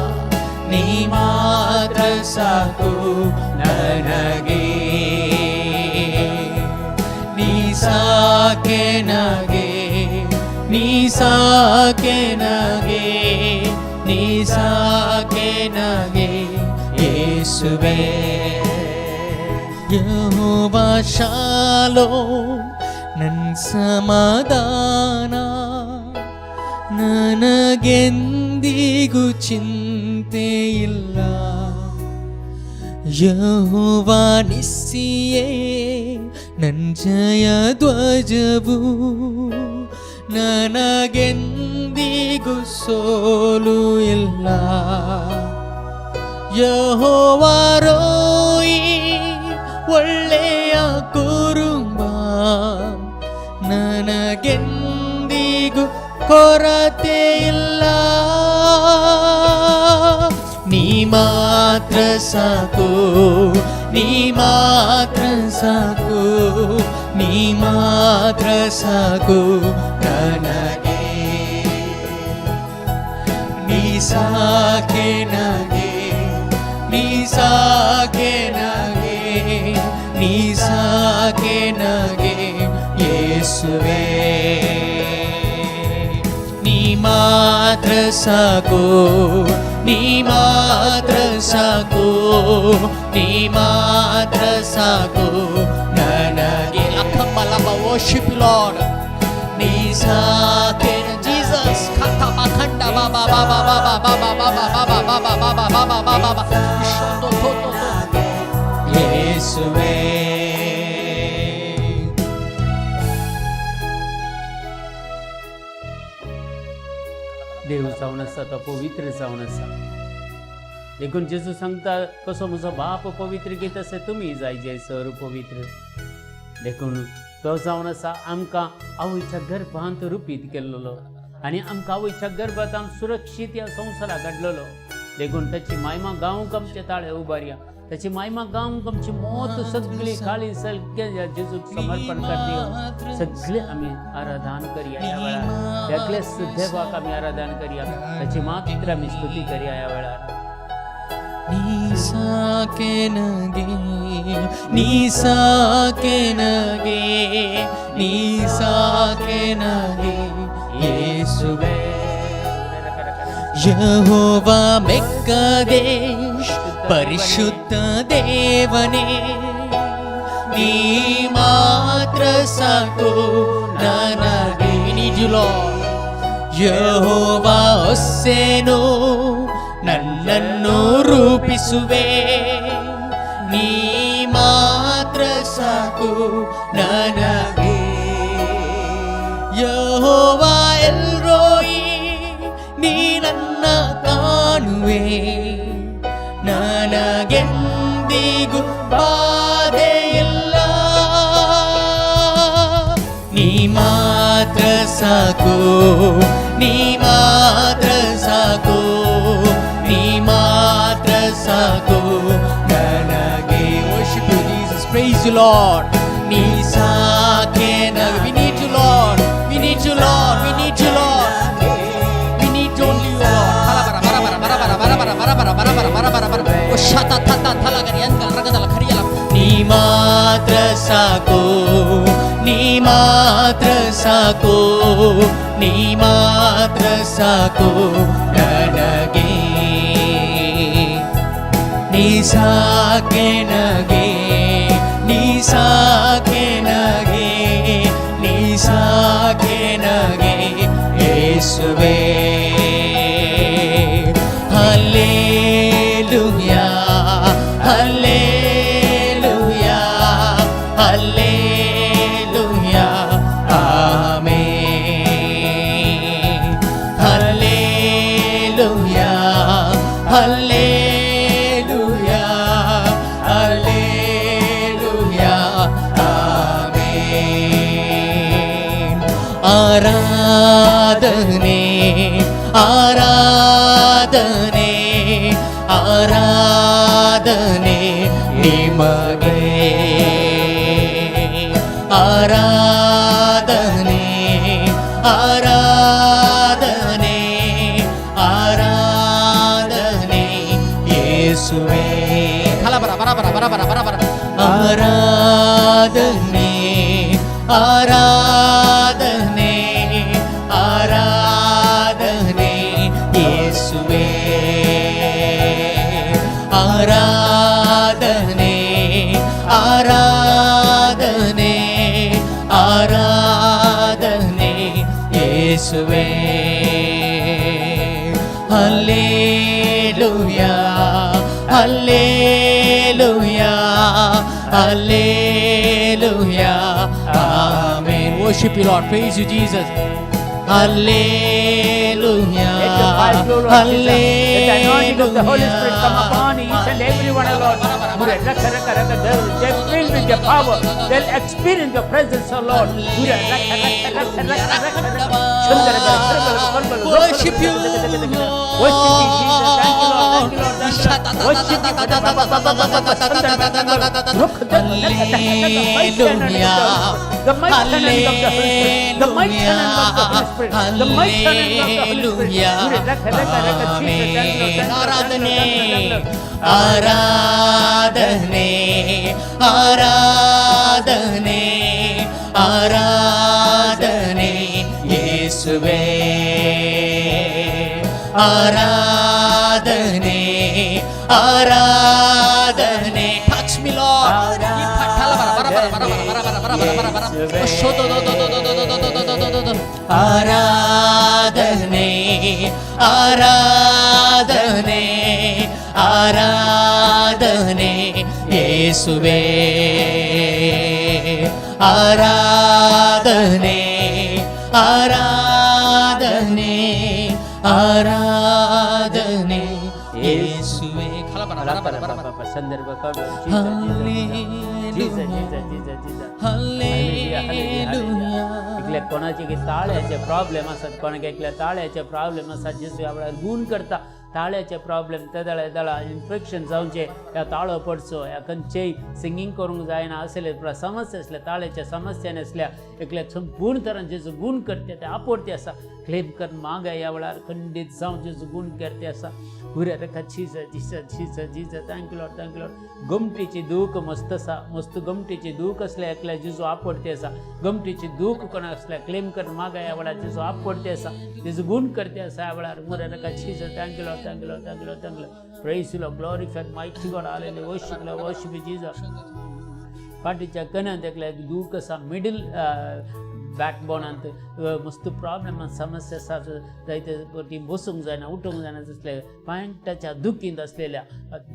B: ನೀ ಮಾತ್ರ ಸಾಕು ನನಗೆ. ನೀ ಸಾಕೆ ನಗೆ, ನೀ ಸಾಕೆ ನಗೆ, ನೀ ಸಾಕೆ ನಗೆ ಯೇಸುವೇ. ಯೆಹೋವ ಶಾಲೋಮ್ ನನ್ ಸಮಾಧಾನ, ನನಗೆಂದಿಗೂ ಚಿಂತೆ ಇಲ್ಲ. ಯೆಹೋವ ನಿಸ್ಸಿಯೇ ನನ್ ಜಯ ಧ್ವಜವು, ನನಗೆಂದಿಗೂ ಸೋಲು ಇಲ್ಲ. ಯೆಹೋವ ರೋಯಿ ಒಳ್ಳೆಯ ಕುರುಂಬ, ನನಗೆಂದಿಗೂ ಕೊರತೆ ಇಲ್ಲ. ನೀ ಮಾತ್ರ ಸಾಕು, ನೀ ಮಾತ್ರ ಸಾಕು, ನೀ ಮಾತ್ರ ಸಾಕು ನನಗೆ. ನೀ ಸಾಕೆ ನಗೆ, ನೀ ಸಾಕೆ ನಗೆ, ನೀ ಸಾಕೆ ನಗೆ ಯೇಸುವೇ. ನೀ ಮಾತ್ರ ಸಾಕು, ನೀ ಮಾತ್ರ ಸಾಕು, ನೀ ಮಾತ್ರ ಸಾಕು ನನಗೆ.
C: ಲಖಂಬಲಬ, worship you, Lord.
B: ನೀ ಸಾಕೆ
C: Jesus. Kata bakanda ba ba ba ba ba ba ba ba ba ba ba ba ba ba ba ba ba ba ba. Shoto to to to.
B: ಯೇಸುವೇ.
A: देव जावन आसा तो पवित्र जावन आसा. देखून जेजू सांगता, कसो म्हजो बाप पवित्र की तशें तुमी जाय जे सर पवित्र. देखून तो जावन आसा आमकां आवयच्या गर्भांत रुपीत केल्लो आनी आमकां आवयच्या गर्भांत आम सुरक्षीत ह्या संवसाराक हाडलेलो. देखून ताची मायमा गावंक आमचे ताळे उबारया, ताची मायमा गावंक आमची मोत सगळी काळी सगळे जेजूक समर्पण करया. सगळे आमी आराधन करया ह्या वेळार, एकलेच देवाक आमी आराधन करया, ताची मात्र आमी स्तुती करया ह्या वेळार.
B: ನೀ ಸಾಕೆ ನಗೆ, ನೀ ಸಾಕೆ ನಗೆ, ನೀ ಸಾಕೆ ನಗೆ. ಯೇಸುವೆ. ಯೆಹೋವ ಮೆಕ್ಕದೇಶ್, ಪರಿಶುದ್ಧ ದೇವನೇ, ನೀ ಮಾತ್ರ ಸಾಕು ನನಗೆ.
C: We need you, Lord.
B: ಯೆಹೋವ ಹೊಸೇನು, ನನ್ನನ್ನು ರೂಪಿಸುವೆ, ನೀ ಮಾತ್ರ ಸಾಕು ನನಗೆ. ಯೆಹೋವ ಎಲ್ರೋಯಿ, ನೀ ನನ್ನ ಕಾಣುವೆ, ನನಗೆಂದಿಗೂ ಬಾಧೆಯಿಲ್ಲ. ನೀ ಮಾತ್ರ ಸಾಕು, ನೀ ಮಾತ್ರ ಸಾಕು, ನೀ ಮಾತ್ರ ಸಾಕು ನನಗೆ.
C: Worship you, Jesus. Praise you, Lord.
B: ನೀ ಸಾಕೆ.
C: We need you, Lord. We need you, Lord. We need you, Lord. We need only you, Lord. ಬರ ಬರ ಬರ ಬರ ಬರ ಬರ ಬರ ಬರ ಬರ ಬರ ಬರ ಬರ ಬರ. ಓ ಶತ ತತ ತಲಗರಿ ಅಂಕಲ್ ರಗದಲ ಕರಿಯಲ.
B: ನೀ ಮಾತ್ರ ಸಾಕು, ನೀ ಮಾತ್ರ ಸಾಕು, ನೀ ಮಾತ್ರ ಸಾಕು ನನಗೆ. ನೀ ಸಾಕೆ ನಗೆ, ನೀ ಸಾಕೆ ನಗೆ, ನೀ ಸಾಕೆ ನಗೆ ಯೇಸುವೆ. ಹಲ್ಲೇಲುಯಾ, ಹಲ್ಲೇಲುಯಾ, ಹಲ್ಲೇಲುಯಾ, ಆಮೇನ್. ಹಲ್ಲೇಲುಯಾ, ಹಲ್ಲೇಲುಯಾ, ಹಲ್ಲೇಲುಯಾ, ಆಮೇನ್. ಆರಾಧನೆ, ಆರಾಧನೆ, ಆರಾಧನೆ ನಿಮಗೆ. ಆರಾಧನೆ, ಆರಾಧನೆ, ಆರಾಧನೆ ಯೇಸುವೆ.
C: ಬರ ಬರ ಬರ ಬರ ಬರ ಬರ ಬರ.
B: ಆರಾಧನೆ, ಆರಾಧನೆ, ಆರಾಧನೆ ಯೇಸುವೆ. ಆರಾಧನೆ, ಆರಾಧನೆ, ಆರಾಧನೆ ಯೇಸುವೆ. Hallelujah, hallelujah, hallelujah, amen.
C: Worship you, Lord. Praise you, Jesus.
B: Hallelujah.
A: Let the fire flow, Lord Jesus. Let the anointing of the Holy Spirit come upon each and every one, O Lord. They're filled with your power. They'll experience your presence, O Lord.
C: Worship you,
A: Worship you, Jesus. Thank you, Lord. Thank you, Lord. Thank you, Lord. Worship you. The mighty anointing of the Holy Spirit. The mighty anointing of the Holy Spirit. The mighty anointing of the Holy Spirit.
B: ಆರಾಧನೆ, ಆರಾಧನೆ, ಆರಾಧನೆ, ಆರಾಧನೆ ಯೇಸುವೆ. ಆರಾಧನೆ, ಆರಾಧನೆ.
C: Touch me, Lord. ಬರ ಬರ ಬರ ಬರ ಬರ ಬರ ಬರ ಬರ ಬರ. ಶೋಧೋ ದೋ ದೋ ದೋ ದೋ ದೋ ದೋ ದೋ ದೋ ದೋ ದೋ.
B: ಆರಾಧನೆ, ಆರಾಧನೆ, ಆರಾಧನೆ ಯೇಸುವೆ. ಆರಾಧನೆ, ಆರಾಧನೆ, ಆರಾಧನೆ ಯೇಸುವೆ.
C: ಬರ ಬರ ಬರ ಬರ.
A: ಸಂದರ್ಭ. Jesus, Jesus, Jesus, Jesus.
B: Hallelujah.
A: एकल्या कोणाचे की ताळ्याचे प्रॉब्लेम आसात, कोणाक एकल्या ताळ्याचे प्रॉब्लेम आसात, जेजू ह्या वेळार गूण करता. ताळ्याचे प्रॉब्लेम तेदळा येदळा इन्फेक्शन जावचें ह्या ताळो पडचो ह्या खंयचेय सिंगींग करूंक जायना असले समस्या आसल्या ताळ्याच्या समस्या आसल्या एकल्या संपूर्ण तरान जेजू गुण करते ते आपोडते आसा क्लेम करून मागा ह्या वेळार खंडीत जावं जेजू गुण करते आसा उरे रखा Jesus Jesus Jesus Jesus thank you Lord thank you Lord. गोमटीची दूख मस्त आसा मस्त गोमटीची दूख आसल्या एकल्या जेजू आपडते आसा गोमटीची दूख कोणाक आसल्या क्लेम करून मागा ह्या वेळार जेजू आपडते आसा जेजू गुण करते आसा ह्या वेळार मुरे रखा Jesus thank you Lord thank you Lord thank you Lord thank you Lord. Praise Lord, glorify mighty God, hallelujah, worship Lord, worship Jesus. फाटीच्या कन्यांत एकल्या दूख आसा मिडल बॅकबोनांत मस्त प्रॉब्लेम समस्या आसा जायते ती बसूंक जायना उठूंक जायना तसले पांयटाच्या दुखींत आसलेल्या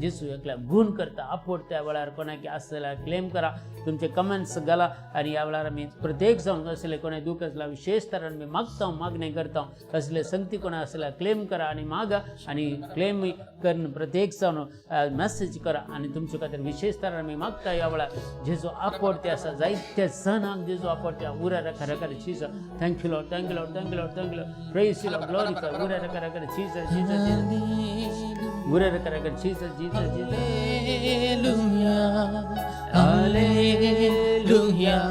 A: जेजू एकल्या गुण करता आपोड त्या वेळार कोणाक आसा जाल्यार क्लेम करा तुमचे कमेंट्स घाला आनी ह्या वेळार आमी प्रत्येक जावन असले कोणाक दूख आसल्यार विशेष तरान आमी मागता मागणें करता असले संगती कोणा आसल्यार क्लेम करा आनी मागा आनी क्लेम करून प्रत्येक जावन मॅसेज करा आनी तुमचे खातीर विशेष तरान आमी मागता ह्या वेळार जेजू आपोडते आसा जायते जणांक जेजू आपोडते उरा रखा रखा Jesus. Thank you Lord, thank you Lord, thank you Lord, thank you Lord. Praise you Lord, glorify उरा रखा रखा जीसस जीसस जीसस उरा रखा रखा Jesus Jesus Jesus.
B: Hallelujah, Hallelujah,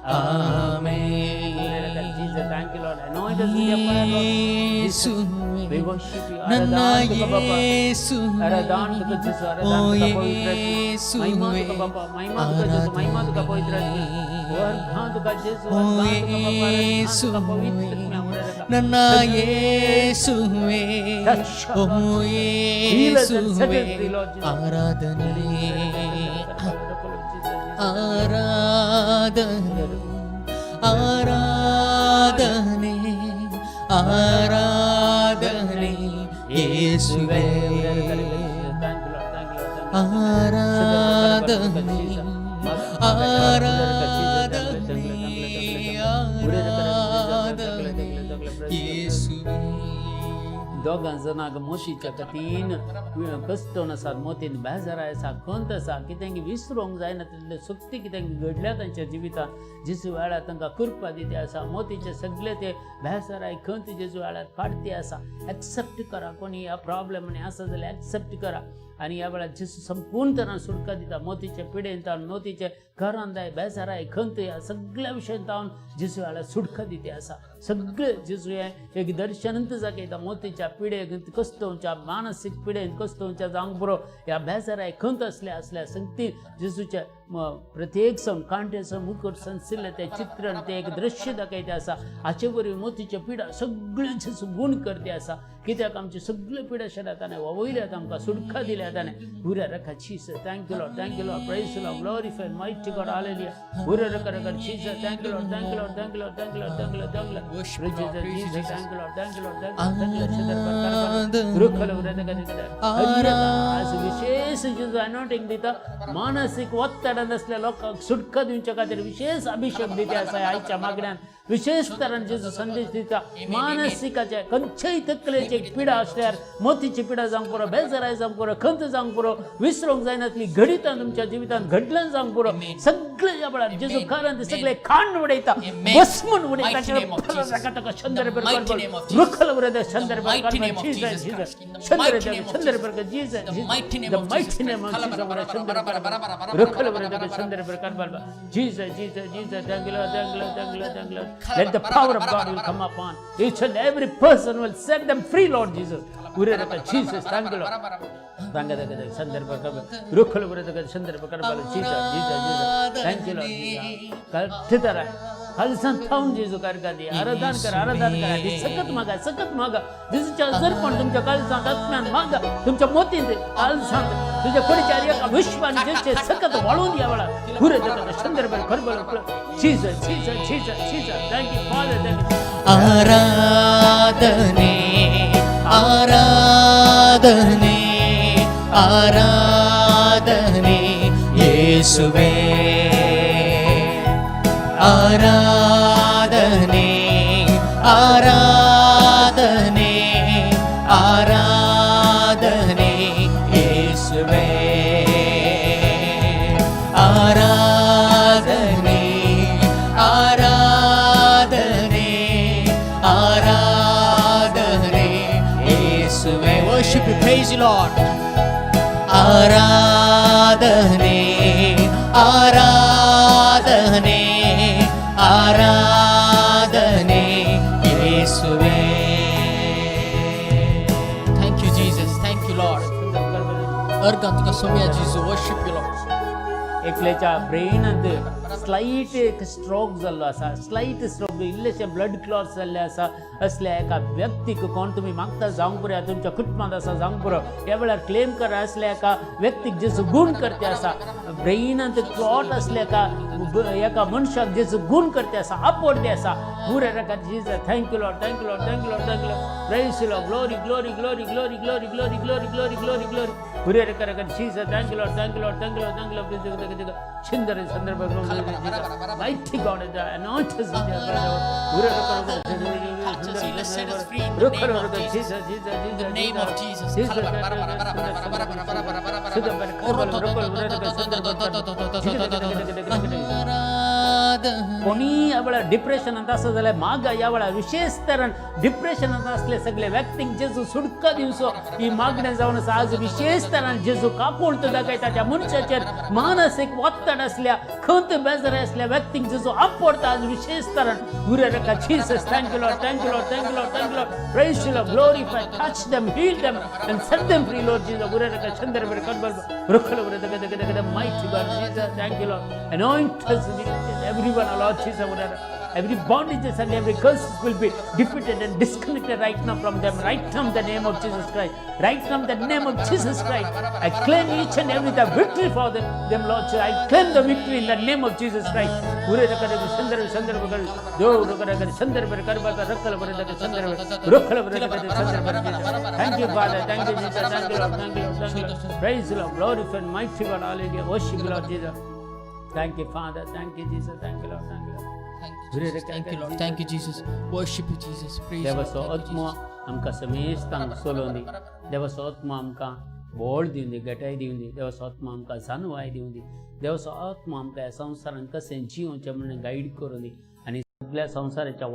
B: Amen.
A: Jesus, thank you Lord. Anoint us with your fire, Lord.
B: இயேசுவே,
A: We worship you.
B: ನನ್ನ
A: आराधना तुका बापा.
B: இயேசுவே,
A: आराधना तुका जेजू,
B: ஓ
A: आराधना तुका पवित्र आत्मा. महिमा
B: இயேசுவே,
A: तुका बापा, महिमा तुका जेजू, महिमा तुका पवित्र आत्मा. वर्धा तुका जेजू,
B: ஓ
A: वर्धा तुका बापा, आराधना तुका
B: இயேசுவே,
A: पवित्र आत्मा. उरा रखा.
B: ನನ್ನ இயேசுவே,
A: Touch
B: O
A: Heal us and set
B: இயேசுவே,
A: us free, Lord Jesus.
B: ஆராதனை ஆராதனை ஆராதனை ஆராதனை இயேசுவே
A: Thank you, Lord. Thank you, Lord. Thank you.
B: ஆராதனை ஆராதனை ஆராதனை இயேசுவே.
A: दोगां जाणांक मोतीच्या खातीन कश्टोन आसात मोतीन बेजार आसा खंत आसा कितें विसरूंक जायना तितले सक्ती कितें घडल्या तांच्या जिवितांत जेजू वेळार तांकां कृपा दिती आसा मोतीचे सगळे ते बेजाराय खंत जेजू वेळार काडती आसा एक्सेप्ट करा कोणी ह्या प्रॉब्लेम आसा जाल्यार एक्सेप्ट करा आनी ह्या वेळार जेजू संपूर्ण तरान सुटका दिता मोतीचे पिडेन तावन मोतीचे घरांदाय बेजाराय खंत ह्या सगळ्या विशयान तावन जेजू वेळार सुटका दिती आसा सगळे जेजू हे एक दर्शनंत दाखयता मोतीच्या पिडेक कस्तोवच्या मानसीक पिडेन कस्तोवच्या जावंक पुरो ह्या बेजाराय खंत असल्या असल्या संगती जेजूच्या प्रत्येक सण कांट्याचो मुकुट संसिल्लें तें चित्रण तें एक दृश्य दाखयता आसा हाचे वरवीं मोतीच्यो पिडा सगळ्यो जेजू गुण करते आसा कित्याक आमची सगळ्यो पिडा शेडात ताणें वयल्यात आमकां सुटका दिल्या ताणें उऱ्या रखा Jesus. Thank you Lord, thank you Lord. Praise Lord, glorify mighty God, hallelujah. उऱ्या रखा रखा Jesus. Thank you Lord, thank you Lord, thank you Lord, thank you Lord, thank you Lord, thank you Lord.
C: Worship you, Lord. Praise you,
A: Jesus.
C: Jesus.
A: Thank you Lord, thank you Lord, thank you thank you Lord. आज विशेष जेजू anointing दिता मानसीक ಒತ್ತಡ आसल्या लोकांक सुटका दिवच्या खातीर विशेष अभिषेक दिता आसा आयच्या मागण्यान विशेष तरान जेजू संदेश दिता मानसिकाचे खंयच्याय तकलेची पिडा आसल्यार मोतीची पिडा जावंक पुरो बेजाराय जावंक पुरो खंत जावंक पुरो विसरूंक जायनातली घडितां तुमच्या जिवितांत घडल्यान जावंक पुरो सगळे ह्या वेळार जेजू कारण ते सगळे खांड उडयता
C: Amen.
A: भस्मून उडयता
C: Mighty name of Jesus.
A: Chandra
C: The mighty name of Jesus.
A: रुखल उडयता चंद्र
C: The mighty name of Jesus Christ. In the mighty name of Jesus.
A: Jesus.
C: The mighty name
A: The
C: of
A: mighty
C: Jesus
A: name of
C: Christ.
A: Jesus. Rukhal उडयता Chandra Jesus, Jesus, Jesus. Thank you, Lord, thank you, Lord, thank you, Lord, thank you, Lord. Let the power of God will come upon each and every person will set them free, Lord Jesus. Jesus, thank you, Lord. ಸಂದರ್ಭ ರುಖಲು ಬರೋದಕ್ಕೆ ಸಂದರ್ಭ Jesus, Jesus, Jesus. Thank you, Lord Jesus. ಕಟ್ಟಿದಾರ खालसान थावन जेजू कारकादी आराधन करा आराधन करा ती सकत मागा सकत मागा जेजूच्या जरपण तुमच्या कालसांत आत्म्यान मागा तुमच्या मोतींत कालसांत तुझ्या कुडीच्या एका विश्वान जेजूचे सकत वाळून या वेळा पुरे संदर्भ खरबळ Jesus, Jesus, Jesus, Jesus. Thank you, Father, thank you.
B: ಆರಾಧನೆ ಆರಾಧನೆ ಆರಾಧನೆ ಯೇಸುವೇ ಆರಾಧನೆ ಆರಾಧನೆ ಆರಾಧನೆ ಯೇಸುವೇ ಆರಾಧನೆ ಆರಾಧನೆ ಆರಾಧನೆ ಯೇಸುವೇ. Worship you,
C: Lord.
B: ಆರಾಧನೆ, ಆರಾಧನೆ, ಆರಾಧನೆ ಯೇಸುವೇ.
C: Thank you, Jesus. Thank you, Lord. अर्गां तुका सोम्या जेजू. Worship you, Lord.
A: एकल्याच्या ब्रेनांत स्लायट एक स्ट्रोक जाल्लो आसा, स्लायट स्ट्रोक, इल्लेशें ब्लड क्लॉट जाल्लें आसा. असल्या एका व्यक्तीक कोण तुमी मागता जावंक पुरो, तुमच्या कुटुंबांत आसा जावंक पुरो, ह्या वेळार क्लेम करा. असल्या एका व्यक्तीक जेजू गूण करते आसा. ब्रेनांत क्लॉट असल्या एका मनशाक जेजू गूण करते आसा, आपोडते आसा. पुरे रका Jesus. Thank you, Lord. Thank you, Lord. Thank you, Lord. Thank you, Lord. Praise Lord. Glory, glory, glory, glory, glory, glory, glory, glory, glory, glory. पुरे रका रका Jesus. Thank you, Lord. Thank you, Lord. Thank you, Lord. Thank you, Lord. Chandra ಸಂದರ್ಭ. Mighty God, anoint us with your power. Pure ರಕ ರಕ.
C: Touch us, heal us, set us free in the name of Jesus. In the name of Jesus.
B: ಆರಾಧನೆ.
A: कोणी ह्या वेळार डिप्रेशनांत आसा जाल्यार मागा. ह्या वेळार विशेष तरान डिप्रेशनांत आसले सगळे व्यक्तींक जेजू सुटका दिवचो ही मागणें जावन आसा. आज विशेष तरान जेजू काकूळट दाखयता त्या मनशाचेर. मानसीक वत्तड आसल्या, खंत बेजार आसल्या व्यक्तींक जेजू आपडता आज विशेष तरान. उरे रका Jesus. Thank you, Lord. Thank you, Lord. Thank you, Lord. Thank you, Lord. Praise you, Lord. Glorify, touch them, heal them and set them free, Lord Jesus. ಉರೆ ರಕ ಚಂದ್ರ ಬರ ಕಡ್ಬಲ್ ರುಖಲ ಉರೆ ದಗ ದಗ ದಗ. Mighty God, Jesus, thank you, Lord. Anoint us with everyone, Lord Jesus. ಉರೆ ರಕ. Every bondages and every curses will be defeated and disconnected right now from them. Right now, in the name of Jesus Christ. Right now, in the name of Jesus Christ. I claim each and every the victory for them, Lord. I claim the victory in the name of Jesus Christ. ಉರೆ ರಕ ರಕ ಸಂದರ್ಭ ಸಂದರ್ಭಗಳು ದೇವರು ರಕ ರಕ ಸಂದರ್ಭ ಕರ್ಬಕ ರಕ್ಕಲ ಬರದಕ ಸಂದರ್ಭ ರುಕ್ಕಲ ಬರದಕ ಸಂದರ್ಭ. Thank you, Father. Thank you, Jesus. Thank you, Lord. Thank you, Lord. Thank you, Lord. Praise the Lord. Glorify and mighty God. Hallelujah. Worship you, Lord Jesus. Thank you, Father. Thank you, Jesus. Thank you, Lord. Thank you, Lord.
C: Thank you, Jesus. Thank you, Lord. Thank you, Jesus. Worship you, Jesus. Praise you,
A: देवाचो
C: Lord. Thank you,
A: आत्मो
C: Jesus.
A: आमकां समेस्तांक चलोवन दी. देवाचो आत्मो आमकां बोळ दिवन दी, गटाय दिवन दी. देवाचो आत्मो आमकां जानवाय दिवन दी. देवाचो आत्मो आमकां ह्या संवसारांत कशें जियोवचें म्हणून गायड करून दी आनी सगळ्या संवसाराच्या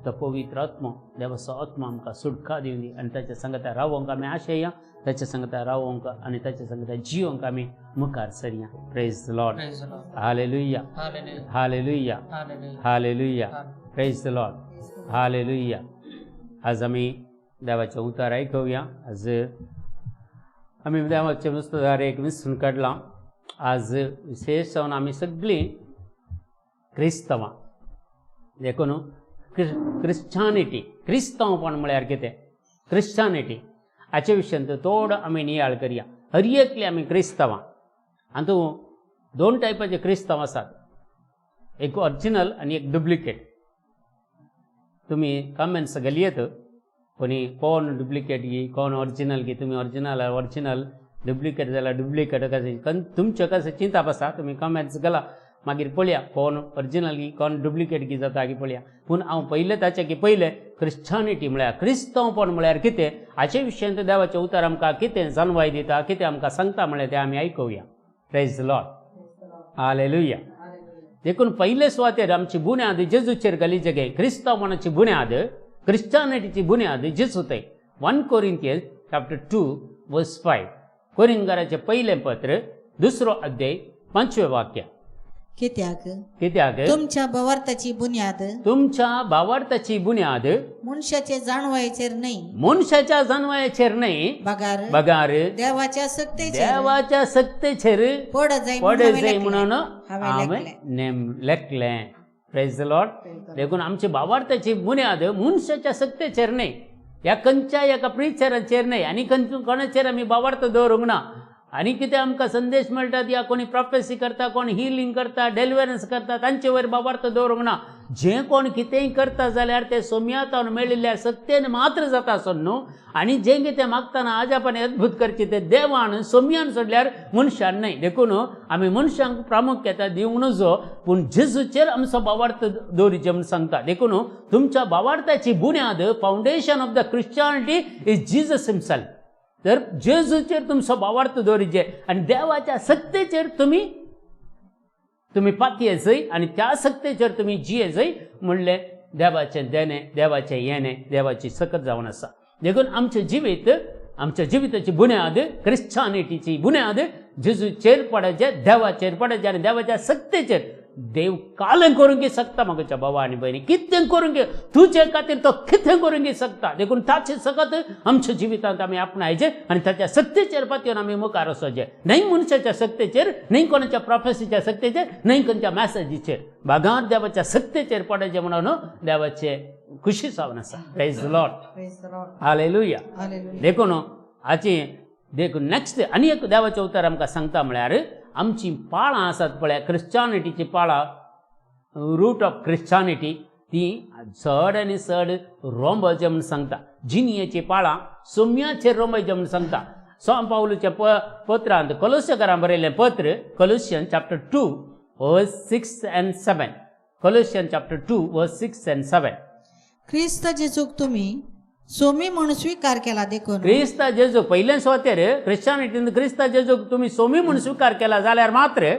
A: तो पवित्र आत्मो, देवाचो आत्मो आमकां सुटका दिवन दी आनी ताच्या सांगता रावोंक आमी आशेया, ताच्या सांगता रावोंक आनी ताच्या सांगता जियोंक आमी मुखार सरया. Praise Lord.
C: Praise the Lord.
A: Hallelujah.
C: Hallelujah.
A: Hallelujah.
C: Hallelujah.
A: Hallelujah. Praise the Lord. Hallelujah. आज आमी देवाचें उतर आयकुया. आज आमी देवाचें नुस्तें एक विसून काडलां. आज विशेश जावन आमी सगळीं क्रिस्तवां देखून क्रिश्चानिटी, क्रिस्तांवपण म्हळ्यार कितें, क्रिश्चानिटी हाचे विशयांत थोडो आमी नियाळ करया. हर एकले आमी क्रिस्तांवां. हातूंत दोन टायपाचे क्रिस्तांव आसात, एक ओरिजिनल आनी एक डुप्लिकेट. तुमी कमेंट्स घालयत कोणी कोण डुप्लिकेट गी, कोण ओरिजिनल गी. तुमी ओरिजिनल ओरिजिनल, डुप्लिकेट जाल्यार डुप्लिकेट, कशें तुमचें कशें चिंतप आसा तुमी कमेंट्स घाला. मागीर पळया कोण ओरिजिनल गी, कोण डुप्लिकेट गी जाता गी पळया. पूण हांव पयलें ताचें की पयलें क्रिश्चानिटी म्हळ्यार क्रिस्तांवपण म्हळ्यार कितें हाचे विशयांत देवाचें उतर आमकां कितें जाणवाय दिता, कितें आमकां सांगता म्हळ्यार तें आमी आयकुया. Praise Lord. हालेलुया. देखून पयले सुवातेर आमची बुन्याद जेजूचेर घाली गे. क्रिस्तांवपणाची बुन्याद, क्रिश्चानिटीची बुन्याद जेजू थंय. 1 Corinthians chapter 2 verse 5. कोरिंगाराचें पयलें पत्र, दुसरो अध्याय, पांचवें वाक्य.
D: कित्याक
A: कित्याक
D: तुमच्या भावार्थाची बुन्याद
A: तुमच्या भावार्थाची बुन्याद
D: मनशाचे जाणवायचेर न्हय,
A: मनशाच्या जानवायाचेर न्हय,
D: बगार
A: बगार
D: देवाच्या सक्तेचेर
A: देवाच्या सक्तेचेर
D: पडत जाय
A: पडे
D: म्हणून
A: जाय म्हणून
D: हांवें
A: हांवें
D: लेखलें.
A: नेम लेखलें. Praise the Lord. देखून आमची भावार्थाची बुन्याद मनशाच्या सक्तेचेर न्हय, ह्या खंयच्या एका प्रिचराचेर न्हय आनी खंयच्या कोणाचेर आमी भावार्थ दवरूंक ना. आनी कितें आमकां संदेश मेळटात या कोणी प्रोफेसी करता, कोण हिलींग करता, डेलिवरन्स करता, तांचे वयर भावार्थ दवरूंक ना. जे कोण कितेंय करता जाल्यार ते सोम्यातावन मेळिल्ल्या सक्तेन मात्र जाता सो न्हू. आनी जें कितें मागतना आजापाने अद्भुत करचे ते देवान सोम्यान सोडल्यार मनशान न्हय. देखून आमी मनशांक प्रामुख्यता दिवंक नजो, पूण जेजूचेर आमचो भावार्थ दवरिचें म्हूण सांगता. देखून तुमच्या भावार्थाची बुन्याद, foundation of the Christianity is Jesus himself. तर जेजूचेर तुमचो भावार्थ दवरिचे आनी देवाच्या सक्तेचेर तुमी तुमी पातये जय आनी त्या सक्तेचेर तुमी जिये जय म्हणलें देवाचें देणें, देवाचें येणें, देवाची सकत जावन आसा. देखून आमचें जिवीत आमच्या जिविताची बुन्याद, क्रिश्चानिटीची बुन्याद जेजूचेर पडायचे, देवाचेर पडायचे आनी देवाच्या सक्तेचेर. देव कालें करूंक शकता म्हाका बाबा आनी भयणी, कितें करूंक तुजे खातीर तो कितें करूंक शकता. देखून ताचे सकत आमच्या जिवितांत आमी आपणायचे आनी ताच्या सक्तेचेर पातयेवन आमी मुखार वचचें. न्हय मनशाच्या सक्तेचेर, न्हय कोणाच्या प्रोफेसीच्या सक्तेचेर, न्हय खंयच्या मॅसेजीचेर, बागार देवाच्या सक्तेचेर पडायचें म्हणून देवाचे खुशी जावन आसा. Praise the Lord, hallelujah. देखून हाची देखून नॅक्स्ट आनी एक देवाचें उतर आमकां सांगता म्हळ्यार आमची पाळां आसात पळय, क्रिश्चानिटीची पाळां, रूट ऑफ क्रिश्चानिटी, ती चड आनी चड रोंबोचें म्हूण सांगता. जिनयेची पाळां सोम्याचेर रोंबोचें म्हूण सांगता. सांव पावलूच्या पत्रांत कोलोस्यकारां बरयलें पत्र, Colossian chapter 2 verse 6 and 7, Colossian chapter 2 verse 6 and 7.
D: ख्रिस्त जेजूक तुम्ही सोमी म्हणून स्वीकार केला देखून,
A: क्रिस्त जेजू पयले सुवातेर क्रिश्चानिटीन क्रिस्त जेजूक तुमी सोमी म्हूण स्वीकार केला जाल्यार मात्र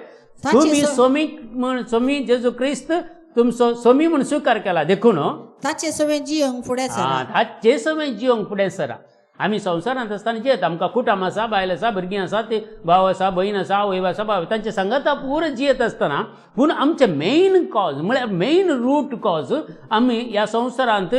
A: तुमी सोमी म्हूण, सोमी जेजू क्रिस्त तुमचो सोमी म्हूण स्वीकार केला देखून
D: ताचे सवे जियोंक फुडें सरा,
A: ताचे सवे जियोंक फुडें सरा. आमी संवसारांत आसतना जियेता, आमकां कुटुंब आसा, बायल आसा, भुरगीं आसा, ते भाव आसा, भयण आसा, आवय आसा, भाव, तांचे सांगाता पुरो जियेत आसतना पूण आमचें मेन कॉज म्हळ्यार मेन रूट कॉज आमी ह्या संवसारांत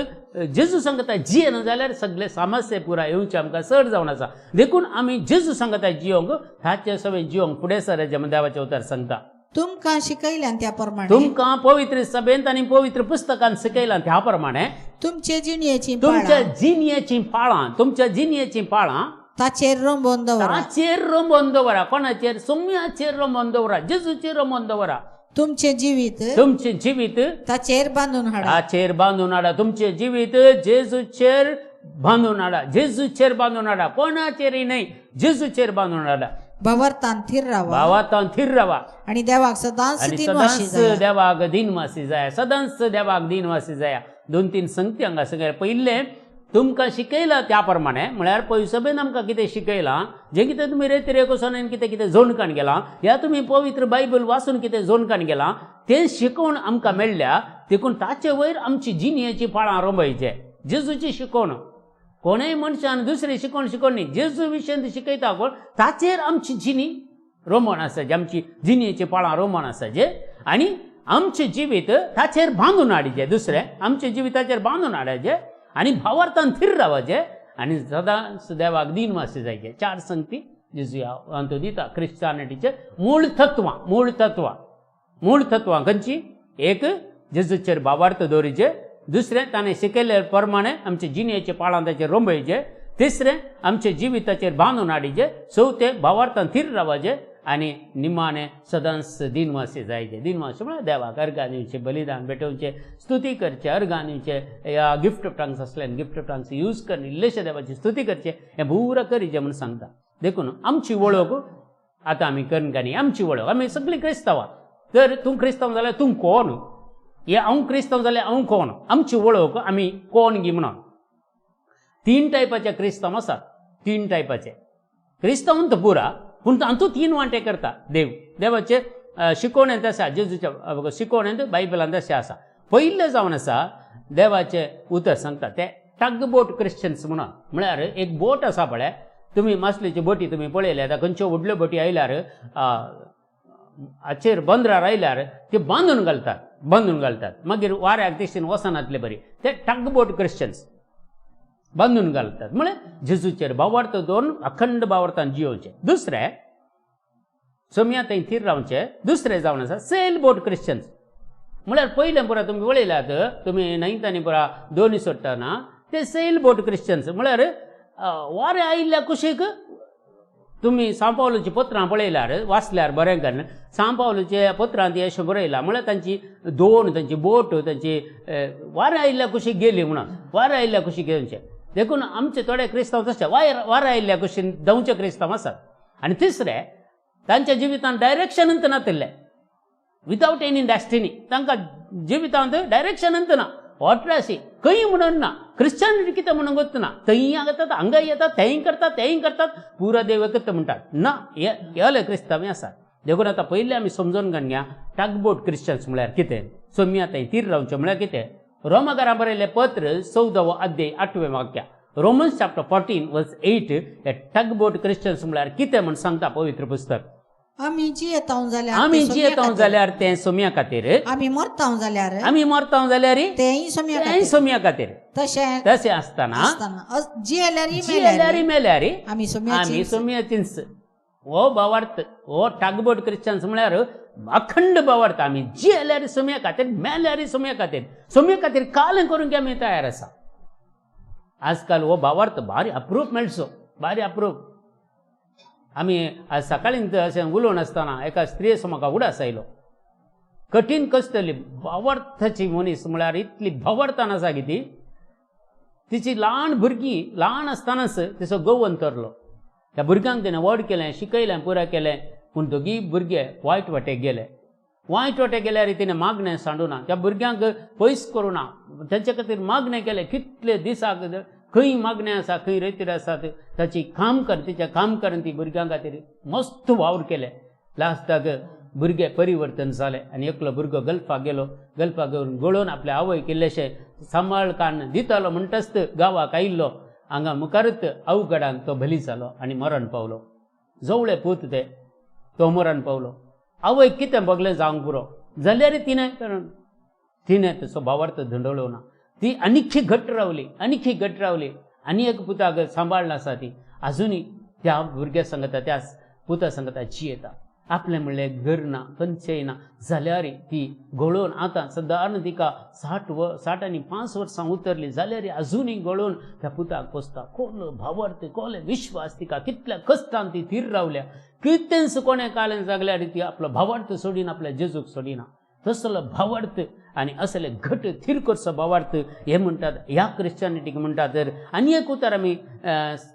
A: जेजू सांगता जियेना जाल्यार सगळे समस्या पुराय येवचे आमकां चड जावन आसा. देखून आमी जेजू सांगता जियोंक, ताचे सगळें जियोंक फुडें सराचें म्हूण देवाचें उतर सांगता.
D: तुमकां शिकयल्यान त्या प्रमाणे,
A: तुमकां पवित्र सभेंत आनी पवित्र पुस्तकान शिकयल्यान त्या प्रमाणे
D: तुमचे जिणयेची,
A: तुमच्या जिणयेची पाळां, तुमच्या जिणयेची पाळां
D: ताचेर रोंबोवन दवरा,
A: ताचेर रोंबोवन दवरा. कोणाचेर? सोम्याचेर रोंबोवन दवरा, जेजूचेर रोंबोवन दवरा.
D: तुमचे जिवीत,
A: तुमचे जिवीत
D: ताचेर बांदून हाडा,
A: ताचेर बांदून हाडा. तुमचे जिवीत जेजूचेर बांदून हाडा, जेजूचेर बांदून हाडा, कोणाचेरय न्हय, जेजूचेर बांदून हाडा.
D: भावार्थान थीर रावा,
A: भावार्थान थीर रावा
D: आनी देवाक सदांच दिनवासी जाय,
A: देवाक दिनवासी जाय, सदांच देवाक दिनवासी जाय. दोन तीन संगती हांगा सगळें पयलें तुमकां शिकयलां त्या प्रमाणे म्हळ्यार पयसबेन आमकां कितें शिकयलां, जें कितें तुमी रेतिरेक वचोन आनी कितें कितें जोणकान गेलां, ह्या तुमी पवित्र बायबल वाचून कितें जोणकान गेलां तें शिकोवन आमकां मेळ्ळ्या. देखून ताचे वयर आमची जिणयेची पाळां रोंबयचे. जेजूची शिकोवण कोणूय मनशान दुसरी शिकोवन शिकोवन न्ही, जेजू विशयन शिकयता कोण ताचेर आमची जिणी रोमण आसा, जे आमची जिणयेची पाळां रोमण आसा जे, आनी आमचें जिवीत ताचेर बांदून हाडचें. दुसरें आमचें जिविताचेर बांदून हाडचें आनी भावार्थान थीर रावचें आनी सदांच देवाक दिनवासी जायचें. चार संगती जेजू अंतू दिता क्रिश्चानिटीचें मूळ तत्वां, मूळ तत्वां, मूळ तत्वां खंयची? एक, जेजूचेर भावार्थ दवरिचें. दुसरें, ताणें शिकयल्ले प्रमाणे आमचे जिणयेचे पाळां ताचेर रोंबयचें. तिसरें, आमचे जिविताचेर बांदून हाडचें. चवथें, भावार्थान थीर रावचें आनी निमाणें सदांच दिनवासी जायचें. दिनवासी म्हळ्यार देवाक अर्गां दिवचें, बलिदान भेटोवचें, स्तुती करचें, अर्गां दिवचें, या गिफ्ट ऑफ टंग्स आसल्यान गिफ्ट ऑफ टंग्स यूज करून इल्लेशें देवाची स्तुती करचें, हें पुरा करीचें म्हूण सांगता. देखून आमची वळख आतां आमी करून काणी, आमची वळख आमी सगळीं क्रिस्तांवां. तर तूं क्रिस्तांव जाल्यार तूं कोण, हे हांव क्रिस्तांव जाल्यार हांव कोण, आमची वळख आमी कोण गी म्हणून. तीन टायपाचे क्रिस्तांव आसात, तीन टायपाचे क्रिस्तांव तर पुरा, पूण तातूंत तीन वांटे करता देव. देवाचे शिकोवणेंत आसा, जेजूच्या शिकोवणेंत बायबलांत अशें आसा. पयलें जावन आसा देवाचें उतर सांगता ते टग बोट क्रिश्चन्स म्हणून. म्हळ्यार एक बोट आसा पळय, तुमी मासलेची बोटी तुमी पळयल्या, आतां खंयच्यो व्हडल्यो बोटी आयल्यार हाचेर बंदरार आयल्यार ते बांदून घालतात, बांदून घालतात, मागीर वाऱ्याक दिशेन वचनातले बरी. ते टग बोट क्रिश्चन्स बांदून घालतात, म्हळ्यार जेजूचेर भावार्थ दवरून अखंड भावार्थान जियोवचें. दुसरें, सोम्या थंय थीर रावचें. दुसरें जावन आसा सेल बोट क्रिश्चन्स. म्हळ्यार पयलें पुरा तुमी पळयल्यात, तुमी न्हंयतानी पुरा दोनी सोडटना ते सेल बोट क्रिश्चन्स म्हळ्यार वारें आयिल्ल्या कुशीक तुमी सांव पावलूचीं पत्रां पळयल्यार, वाचल्यार बरें करून सांव पावलूच्या पत्रांत अशें बरयलां, म्हळ्यार तांची दोन, तांची बोट, तांची वारें आयिल्ल्या कुशीक गेली म्हणून, वारें आयिल्ल्या कुशीक घेवचें. देखून आमचे थोडे क्रिस्तांव तशे वारें आयिल्ल्या कुशीन धांवचे क्रिस्तांव आसात. आनी तिसरें, तांच्या जिवितांत डायरेक्शनूच नातिल्लें, विदावट एनी डेस्टिनी, तांकां जिवितांत डायरेक्शनूच ना, वॉटराशी खंय म्हणून ना, क्रिश्चन कितें म्हणून गोत ना, थंय येतात, हांगा येतात, थंय करतात, तेंय करतात, पुरा देव एकच म्हणटात ना, हे हेले क्रिस्तांव आसात. देखून आतां पयलीं आमी समजून घेवया टगबोट क्रिश्चन्स म्हळ्यार कितें, सोम्या थंय तीर रावचें म्हळ्यार कितें. रोमाकारां बरयल्लें पत्र 14वो अध्याय 8वें वाक्य, Romans chapter 14 verse 8 हे टगबोट क्रिश्चन्स म्हळ्यार कितें म्हण सांगता पवित्र पुस्तक.
D: आमी जियेतांव जाल्यार
A: आमी
D: ते सोम्या
A: जियेतांव
D: खातीर.
A: जाल्यार तें सोम्या खातीर,
D: आमी मरतांव जाल्यार
A: आमी मरतांव जाल्यार
D: तेंय सोम्या
A: तेंय
D: खातीर.
A: सोम्या खातीर.
D: तशें
A: तशें आसतना
D: आसतना जियेल्यार
A: जियेल्यार मेल्यार
D: आमी सोम्याची
A: आमी सोम्याचीच. हो भावार्थ, हो टागबोट क्रिश्चन्स म्हळ्यार अखंड भावार्थ. आमी जियेल्यार सोम्या खातीर, मेल्यार सोम्या खातीर, सोम्या खातीर कालें करूंक आमी तयार आसा. आजकाल हो भावार्थ भारी अप्रूप मेळचो, भारी अप्रूप. आमी आज सकाळीं अशें उलोवन आसतना एका स्त्रियेचो म्हाका उडास आयलो. कठीण कसतली भावार्थाची मनीस म्हळ्यार इतली भावार्थान आसा की ती तिची ल्हान भुरगीं ल्हान आसतनाच तिचो घोव अंतरलो. त्या भुरग्यांक तिणें व्हड केलें, शिकयलें, पुराय केलें, पूण दोगीय भुरगे वायट वाटेक गेले. वायट वाटेक गेल्यार तिणें मागणें सांडूना, त्या भुरग्यांक पयस करूं ना, तांचे खातीर मागणें केलें. कितले दिसाक खंय मागणें आसा, खंय रेतीर आसात, ताची काम कर, तिचें काम करून ती भुरग्यां खातीर मस्त वावर केलें. लास्टाक भुरगे परिवर्तन जालें आनी एकलो भुरगो गल्फाक गेलो. गल्फाक घेवन गळोवन आपल्या आवयक इल्लेशें सांबाळ काडून दितालो म्हणटाच गांवाक आयिल्लो. हांगा मुखारूच अवघडान तो बली जालो आनी मरण पावलो. जवळे पूत ते, तो मरण पावलो. आवयक कितें भोगलें जावंक पुरो, जाल्यार तिणें तिणें तसो भावार्थ धंडवलो ना. ती आनीकी घट रावली, आनीकी घट रावली आनी एक पुताक सांबाळना आसा ती आजुनूय त्या भुरग्या सांगता, त्या पुता सांगता जियेता. आपलें म्हणलें घर ना, खंयचेंय ना, जाल्यार ती गळोवन आतां सदां तिका 60 आनी 5 वर्सां उतरली, जाल्यार आजुनूय गळोवन त्या पुताक पोसता. कोलो भावार्थ, कोले विश्वास तिका, कितल्या कश्टान ती थीर रावल्या. कितेंच कोणें कालें जागल्यार ती आपलो भावार्थ सोडिना, आपल्या जेजूक सोडिना. तसलो भावार्थ आनी असले घट थीर करचो भावार्थ हे म्हणटात, ह्या क्रिश्चनिटीक म्हणटात. तर आनी एक उतर आमी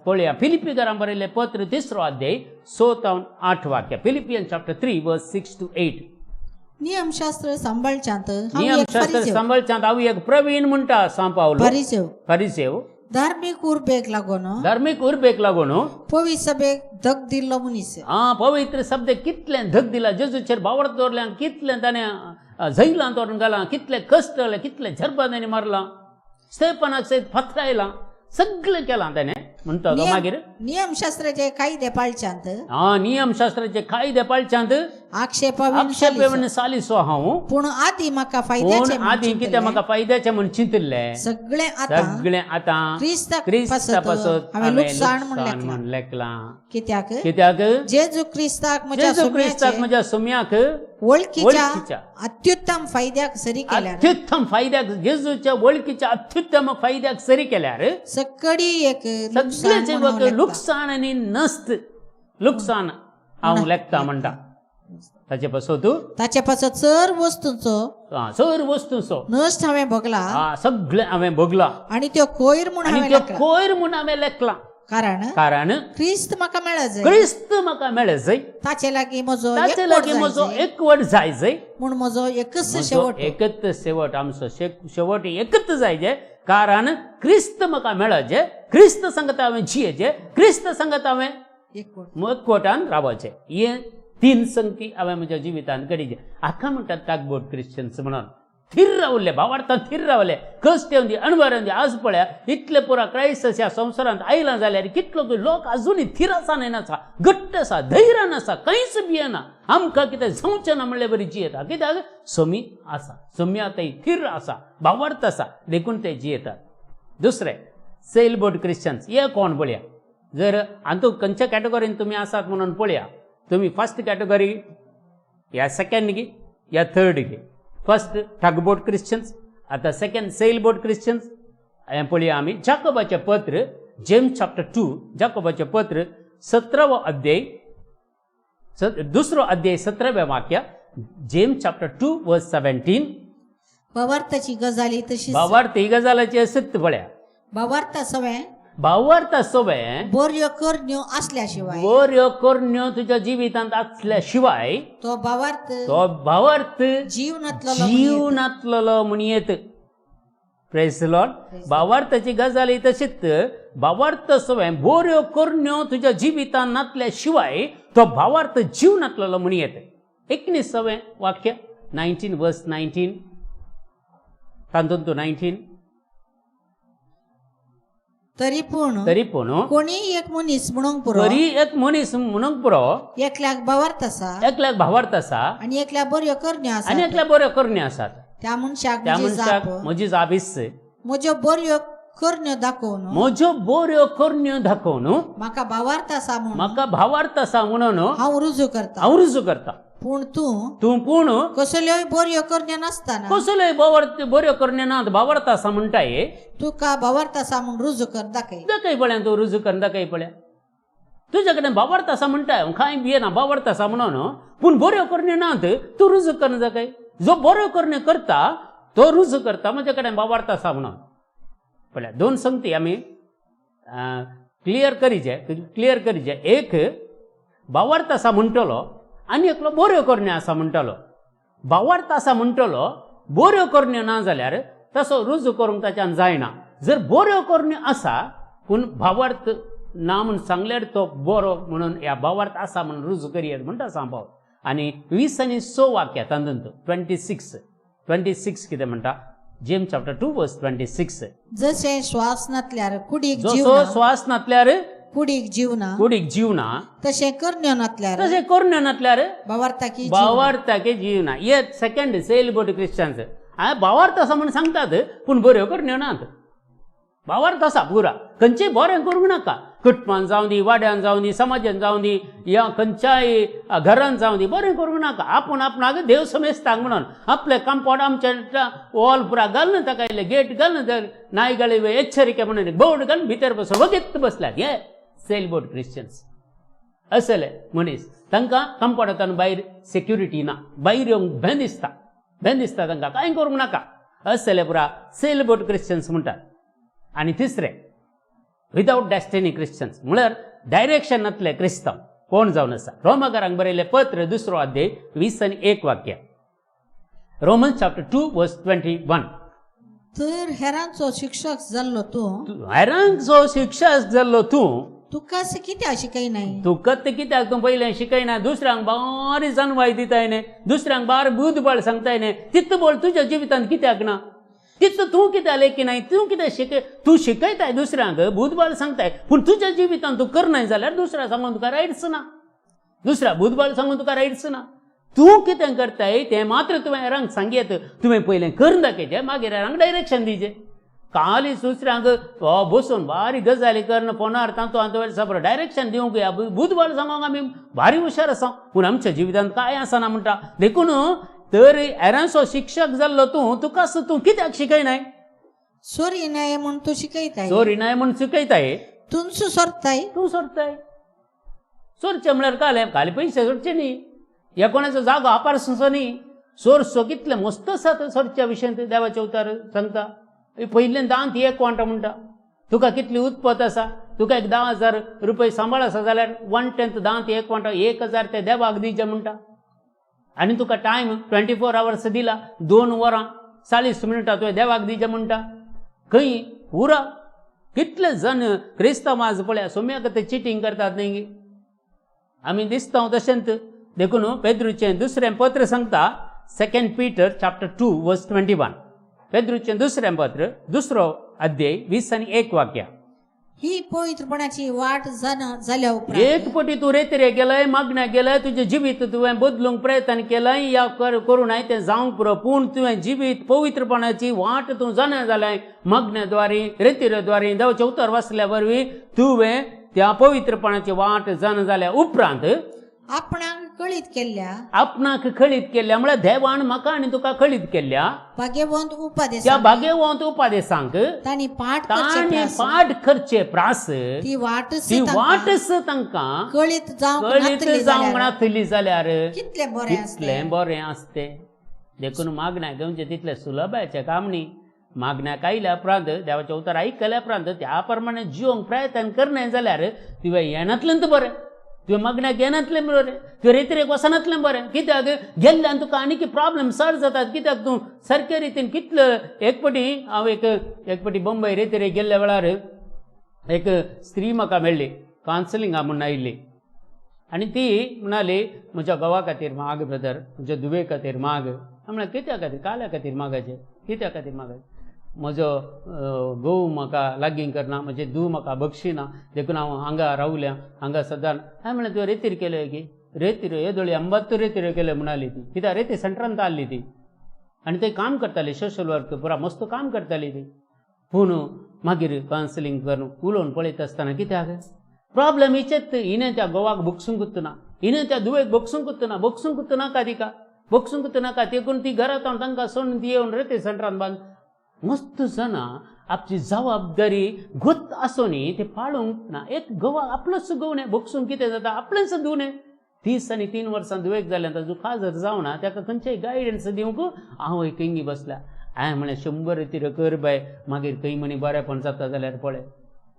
A: पळया, फिलिपीकारां बरयल्लें पत्र तिसरो अध्याय 6 तावन 8 वाक्य, Philippian chapter 3 verse 6 to 8.
D: नियमशास्त्र सांबाळच्यांत हांव एक
A: नियमशास्त्र
D: फारिसेव.
A: सांबाळच्यांत हांव एक प्रवीण म्हणटा सांव पावलो.
D: फारिसेव.
A: फारिसेव.
D: धार्मीक उर्बेक लागून
A: धार्मीक उर्बेक लागून
D: पवित्र सभेक धग दिल्लो मनीस.
A: आं, पवित्र शब्द कितलें धग दिला जेजूचेर भावार्थ दवरल्यां, कितलें ताणें जैलांत व्हरून घालां, कितले कश्ट जाले, कितले झरपा ताणें मारलां, स्तेपनाक सयत फातरायलां, सगळें केलां ताणें म्हणटा तो. मागीर
D: नियमशास्त्राचे कायदे पाळच्यांत
A: आं, नियमशास्त्राचे कायदे पाळच्यांत
D: आक्षेपा
A: आक्षेप सालिसो हांव.
D: पूण आदी म्हाका
A: पूण
D: फायद्याचे म्हूण
A: आदी कितें
D: चिंतलें,
A: म्हाका फायद्याचें म्हूण चिंतिल्लें
D: सगळें आतां
A: सगळें आतां
D: क्रिस्ता
A: क्रिस्ता
D: पासत
A: पासत
D: हांवें लुकसाण म्हूण
A: लुकसाण
D: लेखलां.
A: म्हूण लेखलां.
D: कित्याक
A: कित्याक
D: जेजू क्रिस्ताक म्हज्या
A: जेजू क्रिस्ताक
D: सुम्याचे
A: म्हज्या सुम्याक
D: वळखीच्या
A: वळखीच्या
D: अत्युत्तम फायद्याक सरी केल्यार
A: अत्युत्तम फायद्याक, जेजूच्या वळखीच्या अत्युत्तम फायद्याक सरी केल्यार
D: सकडी एक लुकसाण
A: सगळें
D: म्हूण हांव लेखतां.
A: लुकसाण आनी नस्त लुकसाण हांव लेखता म्हणटा. ताचे पासत
D: ताचे पासत सर वस्तूंचो
A: सर वस्तूचो
D: नश्ट हांवें भोगला
A: सगळें हांवें भोगलां
D: आनी त्यो कोयर म्हूण
A: आनी
D: हांवें
A: त्यो
D: लेखला.
A: कोयर म्हूण हांवें लेखलां.
D: कारण
A: कारण
D: क्रिस्त म्हाका मेळत
A: क्रिस्त म्हाका मेळत जाय,
D: ताचे लागीं म्हजो
A: ताचे
D: एकवट
A: लागीं म्हजो
D: जाय
A: एकवट जाय जाय
D: म्हूण म्हजो एकच
A: म्हजो
D: शेवट.
A: एकच शेवट, आमचो शेवट एकच जाय जे, कारण क्रिस्त म्हाका मेळचे, क्रिस्त सांगता हांवें जियेचे, क्रिस्त सांगता हांवें
D: एकवट.
A: एकवटान रावचें. हे तीन संगती हांवें म्हज्या जिवितांत घडिचे. हाका म्हणटात टागबोट क्रिश्चन्स म्हणून. थीर रावले भावार्थान, थीर रावले, कश्ट येवन दी, अणभव येवन दी. आज पळया, इतले पुरा क्रायस्ट ह्या संवसारांत आयला जाल्यार कितलो लोक अजुनूय थीर आसा, न्हय आसा, घट्ट आसा, धैर्यान आसा, कांयच भियेना. आमकां कितें जावचें ना म्हणले बरी जियेता. कित्याक समी आसा, सम्या थंय थीर आसा, भावार्थ आसा, देखून ते जियेतात. दुसरें सेल बोट क्रिश्चन्स हे कोण पळया. जर हातूंत खंयच्या कॅटेगरीन तुमी आसात म्हणून पळया. तुमी फर्स्ट कॅटेगरी या सेकंड गी या थर्ड गी? फर्स्ट टगबोट क्रिश्चन्स, आतां सेकंड सेल बोट क्रिश्चन्स. हें पळया आमी जाकोबाचें पत्र, जेम्स चॅप्टर 2, जाकोबाचें पत्र 17वो अध्याय, दुसरो अध्याय 17वें वाक्य, जेम्स चॅप्टर 2 वर्स 17.
D: भावार्थाची गजाली तशीच.
A: भावार्थ ही गजालाची सत्य पळया.
D: भावार्था सवें
A: भावार्थ सवें
D: बऱ्यो करण्यो आसल्या शिवाय
A: बऱ्यो करण्यो तुज्या जिवितांत आसल्या शिवाय
D: तो भावार्थ
A: तो भावार्थ
D: जीव नातलो.
A: जीव नातलेलो म्हणयेत. Press Lord. भावार्थाची गजाल ही तशीच. भावार्थ सवें बऱ्यो करण्यो तुज्या जिवितांत नातल्या शिवाय तो भावार्थ जीव नातलेलो म्हणयेत. 19वें वाक्य, 19 वर्स 19, तातूंत 19.
D: तरी पूण
A: तरी पूण
D: कोणीय एक मनीस म्हणूंक पुरो,
A: तरी एक मनीस म्हणूंक पुरो,
D: एकल्याक भावार्थ आसा
A: एकल्याक भावार्थ आसा
D: आनी एकल्याक बऱ्यो करण्यो
A: आनी
D: आसा,
A: एकल्या बऱ्यो करण्यो आसात.
D: त्या मनशाक
A: त्या
D: म्हजी
A: मनशाक
D: जाप,
A: म्हजी जाप हीच,
D: म्हज्यो बऱ्यो करण्यो दाखोवन
A: म्हज्यो बऱ्यो करण्यो दाखोवन
D: म्हाका भावार्थ आसा म्हणून
A: म्हाका भावार्थ आसा म्हणून
D: हांव रुजू करता,
A: हांव रुजू करता.
D: पूण तूं
A: तूं पूण
D: कसल्योय बऱ्यो करण्यो नासतना
A: कसल्योय भावार्थ बऱ्यो करण्यो नात भावार्थ आसा म्हणटाय,
D: तुका भावार्थ आसा म्हूण रुजू कर दाखय.
A: दाखय पळया, तूं रुजू कर दाखय पळया. तुज्या कडेन भावार्थ आसा म्हणटाय, हांव कांय भियेना भावार्थ आसा म्हणून, पूण बऱ्यो करण्यो नात तूं रुजू कर दाखय. जो बऱ्यो करण्यो करता तो रुजू करता म्हज्या कडेन भावार्थ आसा म्हणून. पळया दोन संगती आमी क्लियर करीचे, क्लियर करीचे. एक भावार्थ आसा म्हणटलो आनी एकलो बऱ्यो करण्यो आसा म्हणटलो. भावार्थ आसा म्हणटलो बऱ्यो करण्यो ना जाल्यार तसो रुजू करूंक ताच्यान जायना. जर बऱ्यो करण्यो आसा पूण भावार्थ ना म्हूण सांगल्यार तो बरो म्हणून ह्या भावार्थ आसा म्हणून रुजू करयेत म्हणटा सांबाव. आनी 20 आनी 6 वाक्या तातूंत 26 कितें म्हणटा, जेम्स चॅप्टर 2 वर्स 26.
D: जशें श्वास नातल्यार कुडीक जीव
A: जसो
D: ना,
A: श्वास नातल्यार
D: कुडीक जीव ना,
A: कुडीक जीव ना,
D: तशें करण्यो नातल्यार
A: तशें करण्यो नातल्यार
D: भावार्थाकी जीव ना.
A: भावार्थाके जीव ना. हे सेकंड सेल बोट क्रिश्चन्स हांवें भावार्थ आसा म्हूण सांगतात पूण बऱ्यो करण्यो नात. भावार्थ आसा पुरा, खंयचेय बरें करूंक नाका, कुटुंबान जावं दी, वाड्यान जावं दी, समाजान जावं दी, या खंयच्याय घरान जावं दी, बरें करूंक नाका. आपूण आपणाक देव समेस्तांक म्हणून आपलें कंपावंड आमच्या वॉल पुरा घालून ताका इल्लें गेट घालून नाय गाळी एच्छरिके म्हणून बोर्ड घालून भितर बसून वगीत बसल्यात. हे सेल बोट क्रिश्चन्स असले मनीस, तांकां कंपावंडांतल्यान भायर सेक्युरिटी ना, भायर येवंक भें दिसता, भें दिसता तांकां, कांय करूंक नाका असले पुरा सेल बोट क्रिश्चन्स म्हणटात. आनी तिसरें विदावट डेस्टिनी क्रिश्चन्स म्हळ्यार डायरेक्शन नातले क्रिस्तांव कोण जावन आसा. रोमाकारांक बरयलें पत्र 2 अध्याय 20 आनी 1 वाक्य, रोमन्स चॅप्टर 2 वर्स 21.
D: तर हेरांचो शिक्षक जाल्लो तूं,
A: हेरांचो शिक्षक जाल्लो तूं,
D: तुका कित्याक शिकयनाय,
A: तुका तें कित्याक तूं पयलें शिकयना, दुसऱ्यांक बारी जानवाय दिताय न्ही, दुसऱ्यांक बार बुदबळ सांगताय न्ही, तितलो बळ तुज्या जिवितांत कित्याक ना, तितलो तूं कित्याक लेखिनाय, तूं कित्याक शिकय, तूं शिकयताय दुसऱ्यांक बुदबळ सांगताय पूण तुज्या जिवितांत तूं करनाय जाल्यार दुसऱ्या सांगून तुका रायट्स ना, दुसऱ्या बुदबळ सांगून तुका रायट्स ना. तूं कितें करताय तें मात्र तुवें हेरांक सांगयत, तुवें पयलें करून दाखयचें, मागीर हेरांक डायरेक्शन दिवचें. काली दुसऱ्यांक बसून बारी गजाली करून फोनार तांतू हांतू सबर डायरेक्शन दिवंक या बुदबळ सांगूंक आमी भारी हुशार आसा पूण आमच्या जिवितांत कांय आसना म्हणटा. देखून तर हेरांचो शिक्षक जाल्लो तूं, तुकाच तूं कित्याक शिकयनाय,
D: चोरी नाय म्हूण तूं शिकयताय,
A: चोरी नाय म्हूण शिकयताय,
D: तूंच सोरताय,
A: तूं सोरताय. चोरचें म्हळ्यार कालें काले पयशे सोडचे न्ही, ह्या कोणाचो जागो आपारसो न्ही, सोरसो कितले मस्त आसा तो सोरच्या विशयांत देवाचे उतार सांगता. पयलें दांत एक वांटा म्हणटा, तुका कितली उत्पत आसा, तुका एक 10,000 रुपये सांबाळ आसा जाल्यार 1/10 दांत एक वांटा 1,000 ते देवाक दिवचे म्हणटा. आनी तुका टायम 24 आवर्स दिला, 2 वरां 40 मिनटां तुवें देवाक दिवचें म्हणटा. खंय पुरा कितले जण क्रिस्तांव आज पळया सोम्याक ते चिटींग करतात न्ही, आमी दिसता तशेंच. देखून पेद्रूचें दुसरें पत्र सांगता, 2 पीटर चॅप्टर 2 वर्स 21, पेद्रूचें दुसरें पत्र 2 अध्याय 20 आनी 1 वाक्य.
D: ही पवित्रपणाची वाट जाल्या उपरांत
A: एक पटी तूं रेतरे गेलय, मागण्या गेलय, तुजें जिवीत तुवें बदलूंक प्रयत्न केलय या करूं नाय तें जावंक पुरो, पूण तुवें जिवीत पवित्रपणाची वाट तूं जाणा जालाय मागण्या द्वारे, रेतिरे द्वारे, देवाचें उतर वाचल्या वरवीं तुवें त्या पवित्रपणाची वाट जाणा जाल्या उपरांत
D: आपणाक कळीत केल्ल्या,
A: आपणाक कळीत केल्ल्या म्हळ्यार देवान म्हाका आनी तुका कळीत केल्ल्या
D: भाग्यवंत उपदेसांक,
A: त्या भाग्यवंत उपदेसांक
D: तांणी पाठ
A: तांणी पाठ करचे प्रास,
D: ती वाटच
A: ती वाटच तांकां
D: कळीत
A: जावंक नातली जाल्यार
D: कितलें बरें
A: कितलें बरें आसतें. देखून मागण्या घेवचें तितलें सुलभाचें काम न्ही. मागण्याक आयल्या उपरांत देवाचें उतर आयकल्या उपरांत त्या प्रमाणे जिवंक प्रयत्न करनाय जाल्यार तुवें येनातलें बरें, तुवें मागण्याक येनातलें बरें, तुवें रेतरेक वचनातलें बरें. कित्याक गेल्ल्यान तुका आनीक प्रॉब्लम सर जातात. कित्याक तूं सारके रितीन कितले एक पटी हांव एक पटी बंबय रेतरेक गेल्ल्या वेळार एक स्त्री म्हाका मेळ्ळी, कावन्सिलिंगा म्हूण आयिल्ली आनी ती म्हणाली म्हज्या घोवा खातीर माग ब्रदर, म्हज्या धुवे खातीर माग. म्हळ्यार कित्या खातीर, काल्या खातीर मागाचें, कित्या खातीर मागाचें? म्हजो घोव म्हाका लागीं करना, म्हजें धूव म्हाका बक्षिना, देखून हांव हांगा रावल्या, हांगा सदां. हांवें म्हणलें तुवें रेतीर केलें की रेतीर येदोळी 80 रेतीर केले म्हणाली ती, कित्याक रेती सेंटरांत आहली ती आनी थंय काम करताली, सोशल वर्क पुरा मस्त काम करताली ती. पूण मागीर कावन्सिलींग करून उलोवन पळयता आसतना कित्याक प्रॉब्लम हिचेत, हिणें त्या घोवाक बक्षूंकूच ना, हिणें त्या धुवेक बक्षूंकूच ना, बक्षूंकूच नाका तिका, बक्षूंकूच नाका, देखून ती घरांत तांकां सोडून ती येवन रेती सेंटरांत बांद. मस्त जाणां आपची जबाबदारी गोत आसून ते पाळूंक ना. एक घोवा आपलोच घोव न्हय, बक्षूंक कितें जाता, आपलेंच धूव न्हय. 30 आनी 3 वर्सां धुवेक जाल्यार ताजो काजर जावना, ताका खंयचेय गायडन्स दिवंक हांव एक इंगी बसल्या. हांवें म्हणलें 100 रेतीर कर बाय, मागीर खंय म्हणी बरेंपण जाता जाल्यार पळय.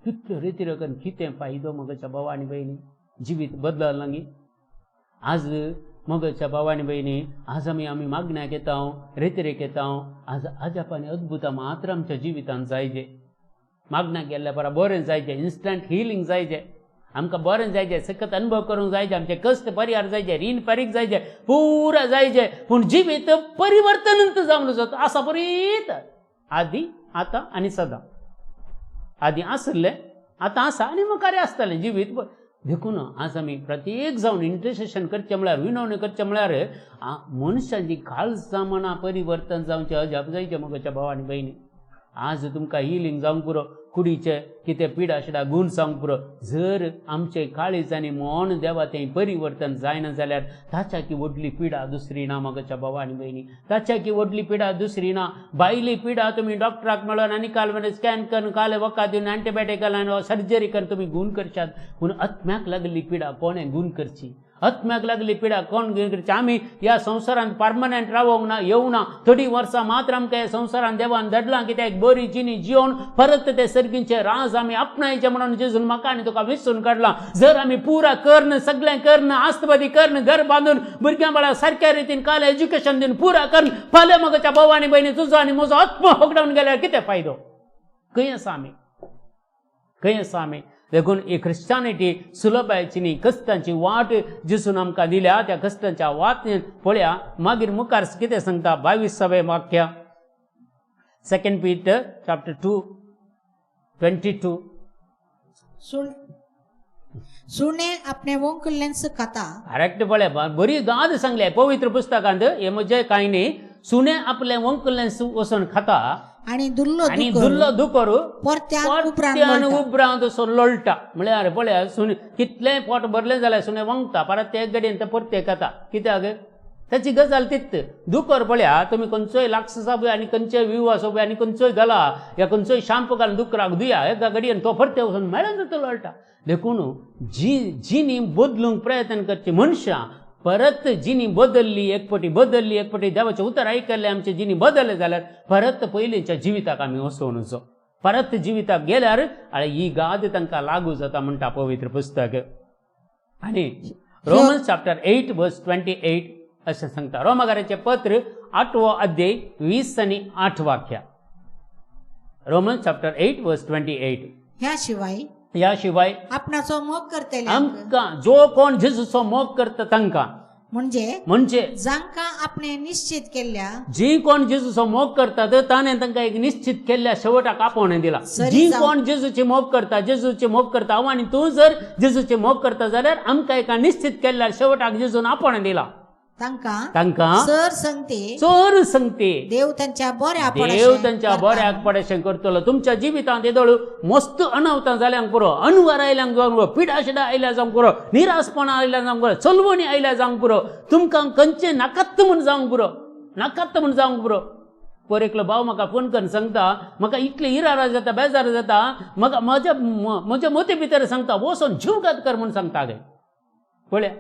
A: कितल्यो रेतीर करून कितें फायदो मगच्या भाव आनी भयणी, जिवीत बदलना गी. आज मगच्या भाव आनी भयणी आज आमी आमी मागण्याक येता, रेतिरेक येता, आज अजाप आनी अद्भुतां मात्र आमच्या जिवितांत जायजे. मागण्याक गेल्ल्या परा बरें जायजें, इन्स्टंट हिलींग जायजें, आमकां बरें जायजें, सकत अनुभव करूंक जायजें, आमचे कश्ट परिहार जायजे, रीण फारीक जायजें, पुरा जायजें, पूण जिवीत परिवर्तनूच जावन जाता आसा परीत आदी आतां आनी सदां. आदी आशिल्लें आतां आसा आनी मुखार आसतलें जिवीत. देखून आज आमी प्रत्येक जावन इंटरसेशन करचें म्हळ्यार, विनवणी करचें म्हळ्यार मनशाची काळजां मनां परिवर्तन जावचें अजाप जायचें मगच्या भाव आनी भयणी. आज तुमकां हिलींग जावंक पुरो, कुडीचे कितें पिडा शिडा गूण जावंक पुरो, जर आमचे काळीज आनी मन देवा तें परिवर्तन जायना जाल्यार ताच्या की व्हडली पिडा दुसरी ना मगच्या भाव आनी भयणी, ताच्या की व्हडली पिडा दुसरी ना. भायली पिडा तुमी डॉक्टराक मेळोन आनी काल मेरेन स्कॅन करून काल वखद दिवन एंटीबायोटीक आनी सर्जरी करून तुमी गूण करशात, पूण आत्म्याक लागली पिडा कोणें गूण करची, आत्म्याक लागली पिडा कोण गूण करची. आमी ह्या संवसारांत परमनंट रावोंक ना, येवंक ना, थोडीं वर्सां मात्र आमकां ह्या संवसारांत देवान धाडलां कित्याक एक बरी जिणी जियोवन परत ते सर्गींचे राज आमी आपणायचे म्हणून जेजून म्हाका आनी तुका विसरून काडलां. जर आमी पुरा कर्ण सगळें कर्ण आस्तवादी कर्ण घर बांदून भुरग्यां बाळा सारक्या रितीन काल एज्युकेशन दिवन पुरा कर्ण फाल्यां म्हज्या भाव आनी भयणी तुजो आनी म्हजो आत्मो होगडावन गेल्यार कितें फायदो? खंय आसा आमी, खंय आसा आमी? देखून ही क्रिस्तानिटी सुलभायची न्ही, कश्टांची वाट जेजून आमकां दिल्या, त्या कश्टांच्या वाटेन पळया. मागीर मुखार कितें सांगता 22वें वाक्य, 2 Peter chapter 2:22.
D: सुणे आपणे वोंकल्ल्यान खाता.
A: करेक्ट, पळय बरी गाद सांगल्या पवित्र पुस्तकांत, हे म्हजें कांय न्ही. सुणे आपलें वोंकल्ल्यान वचून खाता
D: आनी दुल्लो
A: आनी दुल्लो दुकर
D: परत्यान
A: उपरांत असो लोळटा. म्हळ्यार पळया सुणे कितलें पोट भरलें जाल्यार सुणे वंगता, परत ते गडयेन तें परतें खाता, कित्याक ताची गजाल तीच. दुकर पळया तुमी खंयचोय लाक्स साबू आनी खंयचोय विवा सोबू आनी खंयचोय घाला या खंयचोय शाम्पू घालून दुकराक दुया, एका गडयेन तो परते वचून मेळून तो लोळटा. देखून जी जिणी बदलूंक प्रयत्न करची मनशां, परत जिणी बदलली, एक पटी बदलली, एक पटी देवाचें उतर आयकल्लें आमचें जिणी बदललें जाल्यार परत पयलींच्या जिविताक आमी वचोवनुचो, परत जिविताक गेल्यार आनी ही गाद तांकां लागू जाता म्हणटा पवित्र पुस्तक. आनी रोमन्स चॅप्टर 8 वर्स 28 अशें सांगता. रोमागाराचें पत्र 8वो अध्याय 20 आनी 8 वाक्या, रोमन्स चॅप्टर 8 वर्स 28.
D: ह्या शिवाय,
A: ह्या शिवाय
D: आपणाचो मोग करतले
A: आमकां जो कोण जेजूचो मोग करता तांकां,
D: म्हणजे
A: म्हणजे
D: जांकां आपणे निश्चित केल्ल्या,
A: जी कोण जेजूचो मोग करतात ताणें तांकां एक निश्चित केल्ल्या शेवटाक आपोवणें दिला. जी कोण जेजूची मोग करता, जेजूची मोग करता, हांव आनी तूं जर जेजूची मोग करता जाल्यार आमकां एका निश्चित केल्ल्या शेवटाक जेजून आपोवणें दिला.
D: तांकां सर संगते,
A: सर संगते
D: देव तांच्या बऱ्या,
A: देव तांच्या बऱ्याक पडेशें करतलो. तुमच्या जिवितांत येदोळ मस्त अनवतां जाल्यांक पुरो, अनवर आयल्यांक जावंक पुरो, पिडाशिडा आयल्या जावंक पुरो, निरासपणां आयल्या जावंक पुरो, चलवणी आयल्या जावंक पुरो, तुमकां खंयचें नाकात्त म्हूण जावंक पुरो, नाकात्त म्हूण जावंक पुरो. पयर एकलो भाव म्हाका फोन करून सांगता, म्हाका इतले इरारा जाता, बेजार जाता, म्हाका म्हज्या म्हज्या मोती भितर सांगता वचोन जीवघात कर म्हूण सांगता. गे पळया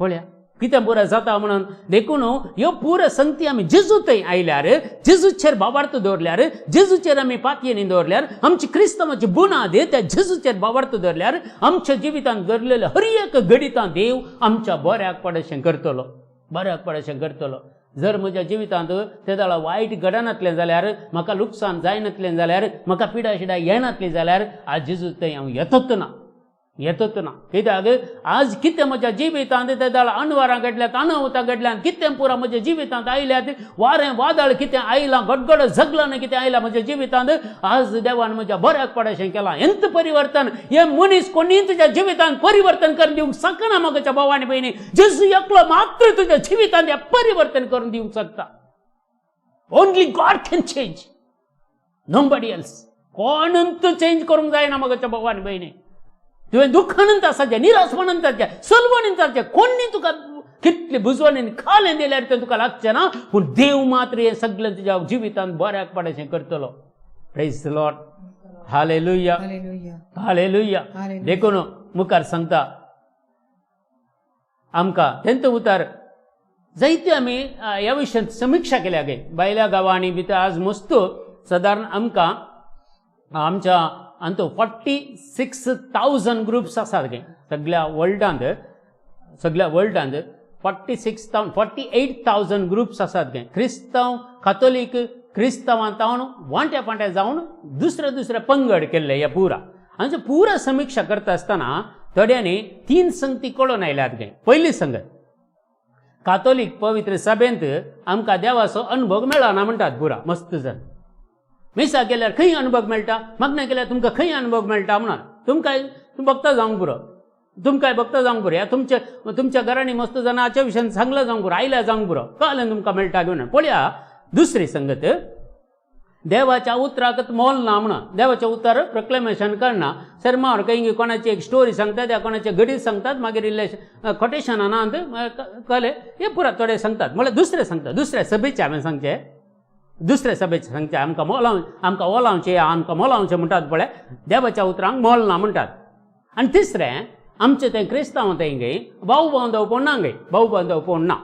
A: पळया कितें पुरो जाता म्हणून. देखून ह्यो पुरो संगती आमी जेजू थंय आयल्यार, जेजूचेर भावार्थ दवरल्यार, जेजूचेर आमी पातयेनी दवरल्यार, आमची क्रिस्तांवाची बुनाद त्या जेजूचेर भावार्थ दवरल्यार आमच्या जिवितांत घडलेले हर एक घडितां देव आमच्या बऱ्याक पडशें करतलो, बऱ्याक पडशें करतलो. जर म्हज्या जिवितांत ते दाळा वायट घडनातलें जाल्यार, म्हाका लुकसाण जायनातलें जाल्यार, म्हाका पिडा शिडा येनातली जाल्यार आज जेजू थंय हांव येतच ना. येतच ना. कित्याक आज कितें म्हज्या जिवितांत तेदाळ अणवारां घडल्यात, अनवतां घडल्यात, कितें पुरा म्हज्या जिवितांत आयल्यात, वारें वादळ कितें आयलां, गडगड झगलान कितें आयलां म्हज्या जिवितांत, आज देवान म्हज्या बऱ्याक पडशें केलां. एंत परिवर्तन हे मनीस कोणी तुज्या जिवितांत परिवर्तन करून दिवंक शकना. म्हज्या भाव आनी भयणी, जेजू एकलो मात्र तुज्या जिवितांत हें परिवर्तन करून दिवंक शकता. Only God can change, nobody else. कोणूच चेंज करूंक जायना. म्हज्या भाव आनी भयणी, तुवें दुख्खानंत आसाचें, निराशपणांत आसचें, सलवणींत आसचें, कोणी तुका कितले बुजवणीन खालें दिल्यार तें तुका लागचें ना, पूण देव मात्र हें सगळें तुज्या जिवितांत बऱ्याक पडशें करतलो. Praise Lord, hallelujah,
D: hallelujah,
A: hallelujah.
D: Hallelujah.
A: देखून मुखार सांगता आमकां तेंत उतार जायते आमी ह्या विशयांत समिक्षा केल्या गे भायल्या गांवांनी भितर. आज मस्त सादारण आमकां आमच्या अंतू 46,000 ग्रुप्स आसात गे सगळ्या वर्ल्डांत. सगळ्या वर्ल्डांत 46,000, 48,000 ग्रुप्स आसात गे. क्रिस्तांव कातोलीक क्रिस्तांवां तावन वांट्या फांट्या जावन दुसरे दुसरे पंगड केल्ले. हे पुरा आमचे पुरा समिक्षा करता आसतना थोड्यांनी तीन संगती कळोन आयल्यात गे. पयली संगत, कातोलीक पवित्र सभेंत आमकां देवाचो अनुभव मेळना म्हणटात पुरा मस्त जण. मिसाक गेल्यार खंय अनुभव मेळटा, मागणें केल्यार तुमकां खंय अनुभव मेळटा म्हणून तुमकां भक्ता जावंक पुरो, तुमकां भक्ता जावंक पुरो, ह्या तुमच्या तुमच्या घरांनी मस्त जाणां हाच्या विशयान सांगलां जावंक पुरो, आयल्या जावंक पुरो, कळ्ळें तुमकां मेळटा घेवन पळया. दुसरी संगत, देवाच्या उतराक मोल ना म्हणून देवाच्या उतर प्रोक्लेमेशन करना सरमावर खंय कोणाची एक स्टोरी सांगतात या कोणाचे घडीत सांगतात, मागीर इल्ले कोटेशनां ना कळ्ळें हे पुरा थोडे सांगतात. म्हळ्यार दुसरें सांगता, दुसऱ्या सभेचें हांवें सांगचें, दुसऱ्या सभेचें सांगचें, आमकां मोलाव, आमकां ओलावचें, आमकां मोलावचें म्हणटात पळय, देवाच्या उतरांक मोल ना म्हणटात. आनी तिसरें, आमचें तें क्रिस्तांव तें गे भाव बांदव पोण ना गे, भाव बांदव पोण ना,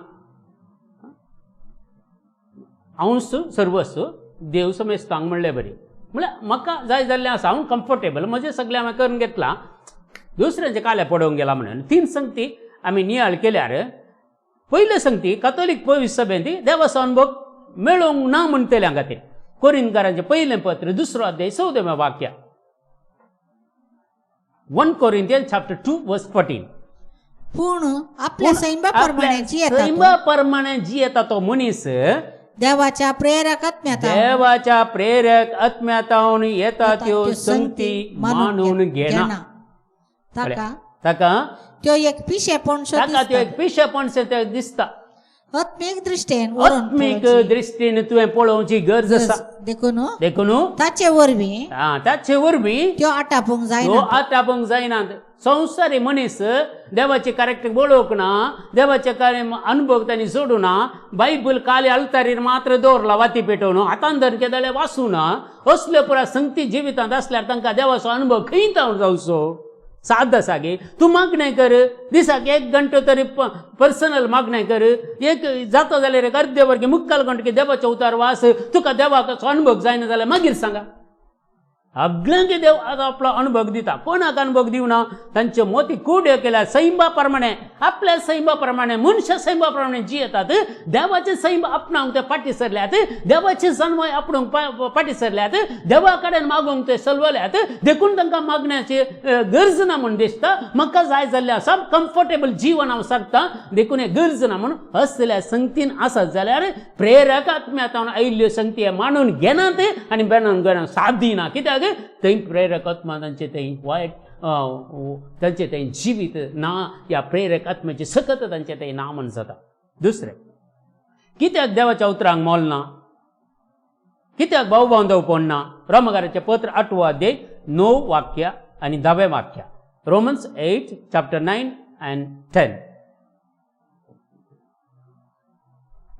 A: हांवच सर्वस्व देव समेस्तांक म्हणलें बरी. म्हळ्यार म्हाका जाय जाल्लें आसा, हांव कम्फर्टेबल, म्हजें सगळें हांवें करून घेतलां, दुसऱ्यांचें काल्यार पडोवंक गेलां म्हणून. तीन संगती आमी नियाळ केल्यार पयले संगती, कातोलीक पवित्र सभेंत देवाचो अनुभव मेळोवंक ना म्हणटल्या खातीर कोरिंदकारांचें पयलें पत्र 2 अध्याय 14 वाक्य, 1 Corinthians chapter 2 verse 14.
D: पूण आपल्या सैमा प्रमाणे जियेता तो,
A: सैमा प्रमाणे जियेता तो मनीस
D: देवाच्या प्रेरक आत्म्याता
A: देवाच्या प्रेरक आत्म्यातावन येता त्यो संगती मानून घेना.
D: ताका
A: ताका
D: त्यो एक पिशेपणशो
A: ताका त्यो
D: दिसता.
A: एक पिशेपणशें तें दिसता.
D: आत्मीक दृश्टीन व्हरून
A: आत्मीक
D: पळोवची
A: दृश्टीन तुवें पळोवची गरज आसा.
D: देखून
A: देखून
D: ताचे वरवीं
A: ताचे वरवीं
D: त्यो आटापूंक
A: ह्यो
D: जायना.
A: आटापूंक जायनात. संवसारी मनीस देवाचे कॅरेक्टर वळोवंक ना, देवाचे कार्य अनुभव तांणी सोडूं ना, बायबल काली अल्तारीर मात्र दवरला वाती पेटोवन, हातान धरून केदाळे जाल्यार वाचूं ना, असल्यो पुरा संगती जिवितांत आसल्यार तांकां देवाचो अनुभव खंय जावन जावचो? साद आसा गे, तूं मागणें कर, दिसाक 1 घंटो तरी पर्सनल मागणें कर, एक जाता जाल्यार एक अर्दे वर्गे मुक्काल घंटो देवाचो उतार वास, तुका देवाचो अनुभव जायना जाल्यार मागीर सांगा. सगल्यांक देव आतां आपलो अनुभव दिता, कोणाक अनुभव दिवना. तांच्यो मोती कुड्यो केल्या सैमा प्रमाणे, आपल्या सैमा प्रमाणे, मनशा सैमा प्रमाणे जियेतात, देवाचें सैम आपणावंक ते फाटीं सरल्यात, देवाचें जाणवाय आपणूंक फाटीं सरल्यात, देवा कडेन मागूंक ते सलवल्यात, देखून तांकां मागण्याची गरज ना म्हूण दिसता. म्हाका जाय जाल्लें आसा, कम्फर्टेबल जीवन हांव सारता, देखून हें गरज ना म्हूण असल्या संगतीन आसत जाल्यार प्रेरक आत्म्यातावन आयिल्ल्यो संगती हे मानून घेनात आनी बेणून घेना सादिना. कित्याक थंय प्रेरक आत्मा तांचे थंय वायट तांचे थंय जिवीत ना, ह्या प्रेरक आत्म्याची सकत तांचे थंय ना म्हण जाता. दुसरें, कित्याक देवाच्या उतरांक मोल ना, कित्याक भाव बांधव कोण ना? रोमकाराचें पत्र 8वो अध्याय 9 वाक्य आनी 10वें वाक्य, Romans 8 chapter 9 and 10.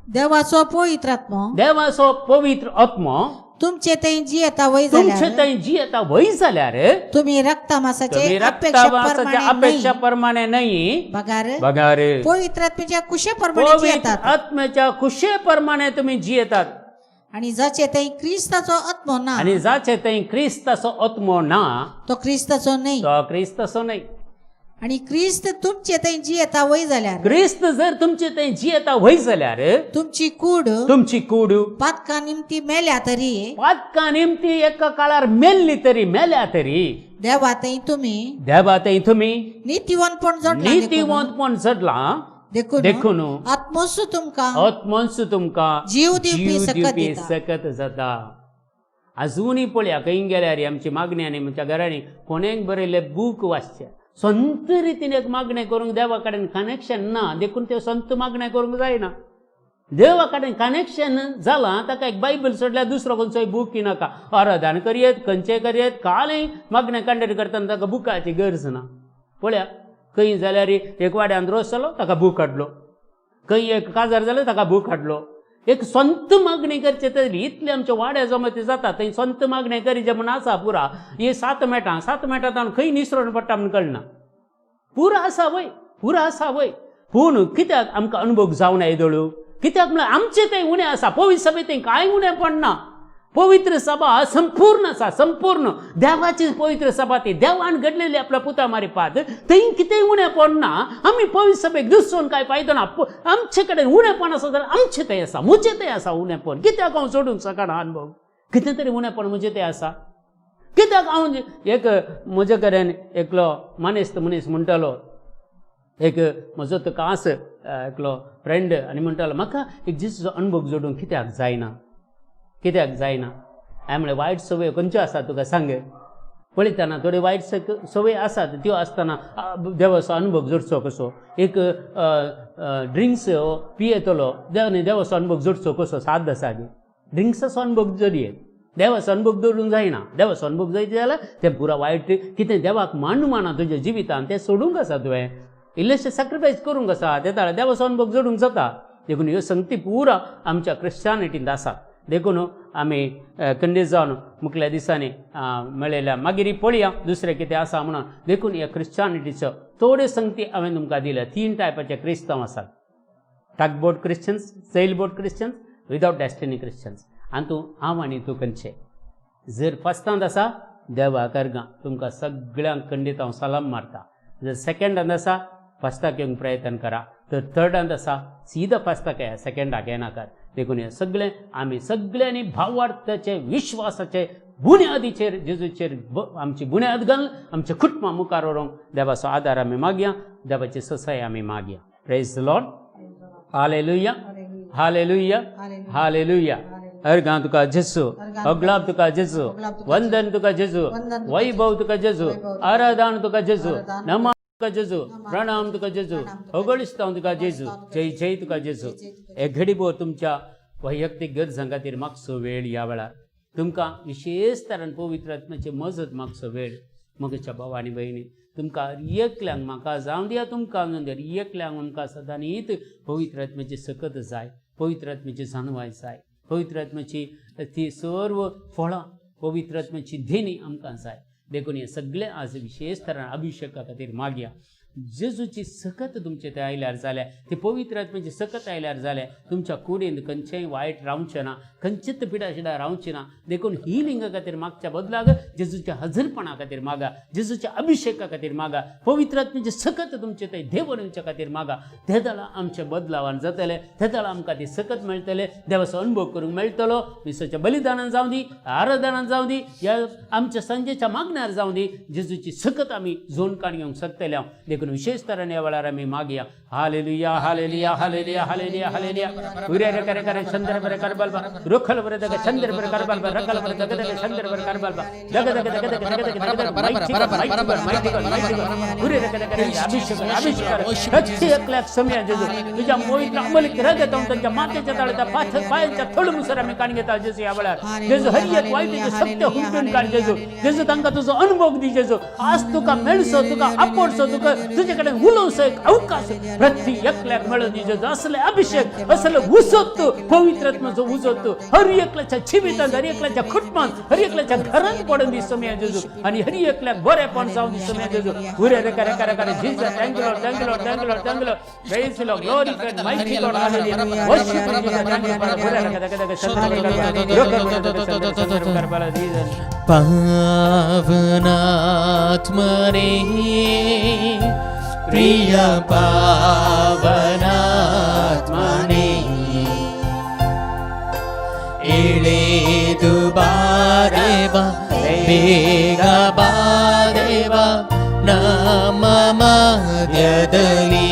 D: देवाचो पवित्र आत्मो,
A: देवाचो पवित्र आत्मो
D: तुमचे थंय जियेता वय
A: तुमचे
D: जाल्यार,
A: थंय जियेता वय जाल्यार
D: तुमी रक्ता मासाचे
A: तुमी
D: अपेक्षा
A: रक्ता अपेक्षा
D: प्रमाणे
A: प्रमाणे न्हय,
D: बगार
A: बगार
D: पवित्र आत्म्याच्या कुशे प्रमाणे
A: पवित्र
D: जियेतात.
A: आत्म्याच्या कुशे प्रमाणे तुमी जियेतात.
D: आणि जाचे थंय क्रिस्ताचो आत्मो ना,
A: आणि जाचे थंय क्रिस्ताचो आत्मो ना,
D: तो क्रिस्ताचो न्हय,
A: तो क्रिस्ताचो न्हय.
D: आनी क्रिस्त तुमचे थंय जियेता वय जाल्यार
A: क्रिस्त जर तुमचे थंय जियेता वय जाल्यार
D: तुमची कूड
A: तुमची कूड
D: पातका निमती मेल्या तरी
A: पातका निमती एका काळार मेल्ली तरी मेल्या तरी
D: देवा थंय तुमी
A: देवा थंय तुमी
D: नितीवंतपण जोडलां देखून
A: नितीवंतपण जडलां
D: देखून
A: देखून
D: आत्मोसू तुमकां
A: आत्मन्स तुमकां
D: जीव दिवपी
A: जीव
D: सकत
A: दिवपी
D: दिता.
A: सकत जाता. अजुनूय पळया खंय गेल्यार आमची मागणी आनी आमच्या घरांनी कोणेक बरयल्ले बूक वाचचे संत रितीन एक मागणें करूंक देवा कडेन कनेक्शन ना देखून ते संत मागणें करूंक जायना. देवा कडेन कनेक्शन जालां ताका एक बायबल सोडल्यार दुसरो खंयचोय बूक नाका. आराधन करयेत खंयचेय करयेत कालय मागणें कंडक्ट करतना ताका बुकाची गरज ना. पळया खंय जाल्यार एक वाड्यान रोस जालो ताका बूक हाडलो, खंय एक काजार जालो ताका बूक हाडलो. एक संत मागणी करचे तरी इतले आमच्या वाड्या जमती जाता थंय संत मागणी करीचे म्हूण आसा पुरा हे 7 मेटां 7 मेटां ताणें खंय निसरोन पडटा म्हूण कळना. पुरा आसा वय पुरा आसा वय पूण कित्याक आमकां अनुभव जावना येदोळू? कित्याक म्हळ्यार आमचें थंय उणें आसा. पवित्र सभे थंय कांय उणें पडना. पवित्र सभा संपूर्ण आसा, संपूर्ण देवाची पवित्र सभा ती देवान घडलेली आपल्या पुता मारिपात थंय कितेंय उणें पडना. आमी पवित्र सभेक दुसोवन कांय फायदो ना. आमचे कडेन उणेपण आसा जाल्यार आमचें थंय आसा, म्हजें थंय आसा उणेपण. कित्याक हांव सोडूंक शकना अनुभव? कितें तरी उणेपण म्हजें थंय आसा. कित्याक हांव एक म्हजे कडेन एकलो मानेस्त मनीस म्हणटालो, एक म्हजो तो खास एकलो फ्रेंड आनी म्हणटालो म्हाका एक जेजूचो अनुभव जोडूंक कित्याक जायना, कित्याक जायना? हांवें म्हणलें वायट संवय खंयच्यो आसा तुका सांग. पळयतना थोड्यो वायट संवय आसात त्यो आसतना देवाचो अनुभव जोडचो कसो? एक ड्रिंक्स पियेतलो आनी देवाचो अनुभव जोडचो कसो? साद आसा ड्रिंक्साचो अनुभव जोडये, देवाचो अनुभव जोडूंक जायना. देवाचो अनुभव जोडयत जाल्यार तें पुरा वायट कितें देवाक मानना तुज्या जिवितान तें सोडूंक आसा तुवें, इल्लेशें सॅक्रिफायस करूंक आसा ते ताळ्यार देवाचो अनुभव जोडूंक जाता. देखून ह्यो संगती पुरा आमच्या क्रिश्चानिटींत आसा. देखून आमी खंडीत जावन मुखल्या दिसांनी मेळयल्या. मागीर पळया दुसरें कितें आसा म्हणून. देखून ह्या क्रिश्चानिटीचो थोड्यो संगती हांवें तुमकां दिल्या. 3 टायपाचे क्रिस्तांव आसात, tugboat Christians, sailboat Christians, without destiny Christians. आनी तूं हांव आनी तूं खंयचे? जर फस्टांत आसा देवा करगा तुमकां सगळ्यांक खंडीत हांव सलाम मारता. जर सेकेंडांत आसा फस्टाक येवंक प्रयत्न करा, तर थर्डांत आसा सीधा फस्टाक येया, सेकेंडाक येनाका. देखून हें सगळें आमी सगळ्यांनी भावार्थाचे विश्वासाचे बुन्यादीचेर जेजूचेर आमची बुन्याद घालून आमच्या कुटुंबा मुखार व्हरूंक देवाचो आदार आमी मागया, देवाची ससाय आमी मागया. Praise the Lord. Hallelujah, hallelujah, hallelujah. अर्घां तुका जेजू, अगलाब तुका जेजू, वंदन तुका जेजू, वैभव तुका जेजू, आराधन तुका जेजू, नमा तुका जेजू, प्रणाम तुका जेजू, होगळिस्तांव तुका जेजू, जय जय तुका जेजू. एक घडीभर तुमच्या वैयक्तीक गरजां खातीर मागचो वेळ ह्या वेळार तुमकां विशेष तरान पवित्र आत्म्याची मजत मागचो वेळ. म्हज्या भाव आनी भयणी तुमकां एकल्यांक म्हाका जावं दिया, तुमकां जावं दिया, एकल्यांक आमकां सदांनीत पवित्र आत्म्याची सकत जाय, पवित्र आत्म्याची जाणवाय जाय, पवित्र आत्म्याची ती सर्व फळां, पवित्र आत्म्याची देणी आमकां जाय. देखून हें सगळें आज विशेष तरान अभिशेका खातीर मागया. जेजूची सकत तुमचे थंय आयल्यार जाल्यार, ती पवित्र आत्म्याची सकत आयल्यार जाल्यार तुमच्या कुडींत खंयचेंय वायट रावचें ना, खंयचेच पिडा शिडा रावची ना. देखून हिलिंगा खातीर मागच्या बदलाक जेजूच्या हजरपणा खातीर मागा, जेजूच्या अभिशेका खातीर मागा, पवित्र आत्म्याची सकत तुमचे थंय देवून येवच्या खातीर मागा. ते दळा आमच्या बदलावान जातले, ते दळा आमकां ती सकत मेळटले, देवाचो अनुभव करूंक मेळटलो. मिसाच्या बलिदानान जावं दी, आराधनान जावं दी, ह्या आमच्या सांजेच्या मागण्यार जावं दी, जेजूची सकत आमी जोड काण घेवंक शकतले हांव. देखून विशेष तरान ह्या वेळार आमी मागया. Hallelujah, hallelujah, hallelujah, hallelujah, hallelujah. उरे रे करे करे चंद्र बरे कर बलबा रुखल बरे दग चंद्र बरे कर बलबा रखल बरे दग दग चंद्र बरे कर बलबा दग दग दग दग दग दग दग माइटी माइटी माइटी माइटी उरे रे करे करे अभिषेक अभिषेक प्रत्येक एकल्याक समय जेजू तुझ्या पवित्र अमलीक रगत तांच्या मातेच्या तळ्याच्या पायांच्या थळमुसर आमी काण घेता जेजू. ह्या वेळार जेजू हर एक वायटीचे सत्य हुमटून काड जेजू. जेजू तांकां तुजो अनुभव दी जेजू. आज तुका मेळचो, तुका आपोडचो, तुका तुजे कडेन उलोवचो एक अवकाश प्रत्येक एकल्याक मेळून दी जेजू. असले अभिषेक, असले उजोत, पवित्र आत्म्याचो उजोत हर एकल्याच्या जिवितांत, हर एकल्याच्या कुटुंबांत, हर एकल्याच्या घरांत पडून दी समय जेजू. आनी हर एकल्याक बरेपण जावन दी समय जेजू. उरे रे करे करे करे Jesus. Thank you Lord, thank you Lord, thank you Lord, thank you Lord. Praise Lord, glory to mighty God. Hallelujah. Worship Jesus. Thank you Lord. उरे रे करे करे चंद्र बरे कर बलबा रुखल बरे दग चंद्र चंद्र कर बलबा जीसस.
B: ಪಾವನಾತ್ಮನೇ, ಪ್ರಿಯ ಪಾವನಾತ್ಮನೇ, ಇಳಿದು ಬಾ ದೇವ, ಬೇಗ ಬಾ ದೇವ ನಮ್ಮ ಮಧ್ಯದಲ್ಲಿ.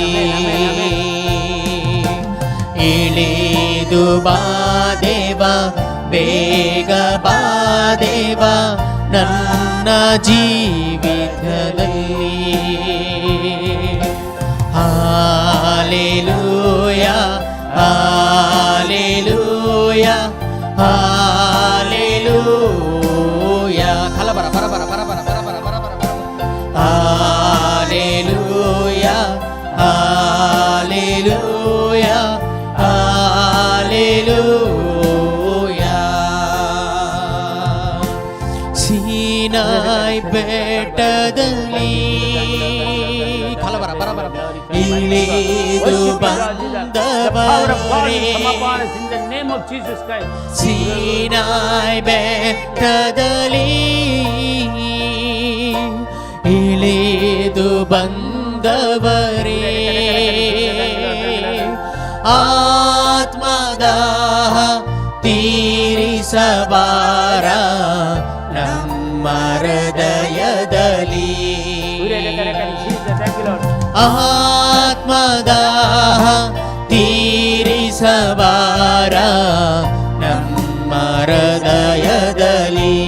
B: ಇಳಿದು ಬಾ ದೇವ, ಬೇಗ ಬಾ ದೇವ ನನ್ನ ಜೀವಿತದಲ್ಲಿ. Hallelujah, hallelujah, hallelujah.
C: ಕಲಬರ ಬರ ಬರ ಬರ ಬರ ಬರ ಬರ ಬರ ಬರ ಬರ.
B: Hallelujah, hallelujah, hallelujah. ಸೀನಾಯ್ ಬೆಟ್ಟದಲ್ಲಿ
C: ಕಲಬರ ಬರ ಬರ.
B: ಇಳಿದು
A: The power of God
B: ಬಂದವರೇ,
A: will come upon us in the name of Jesus Christ.
B: Sinai ಬೆಟ್ಟದಲ್ಲಿ ಇಳಿದು ಬಂದವರೇ, ಆತ್ಮದಾಹ ತೀರಿಸಬಾರ ನಮ್ಮ ಹೃದಯದಲ್ಲಿ.
A: Jesus, thank you, Lord.
B: ಆತ್ಮದಾಹ ತೀರಿಸಬಾರ ನಮ್ಮ ಹೃದಯದಲ್ಲಿ.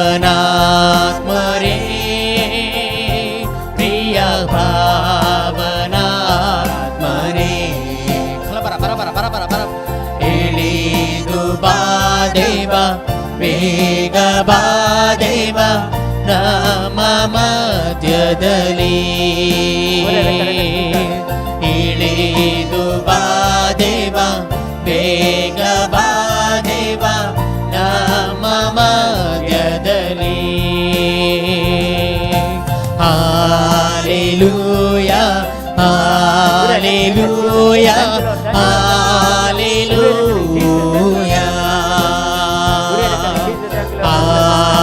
B: ಪಾವನಾತ್ಮರೇ, ಪ್ರಿಯ ಪಾವನಾತ್ಮರೇ,
C: ಕಲಬರ ಬರ ಬರ ಬರ ಬರ ಬರ.
B: ಇಳಿದು ಬಾ ದೇವ, ಬೇಗ ಬಾ ದೇವ ನಮ್ಮ ಮಧ್ಯದಲ್ಲಿ. ಇಳಿದು ಬಾ ದೇವ, ಬೇಗ ಬಾ ದೇವ ನಮ್ಮ ಮಧ್ಯದಲ್ಲಿ. ಹಾಲೆಲೂಯ, ಹಾಲೆಲೂಯ, ಹಾಲೆಲೂಯ,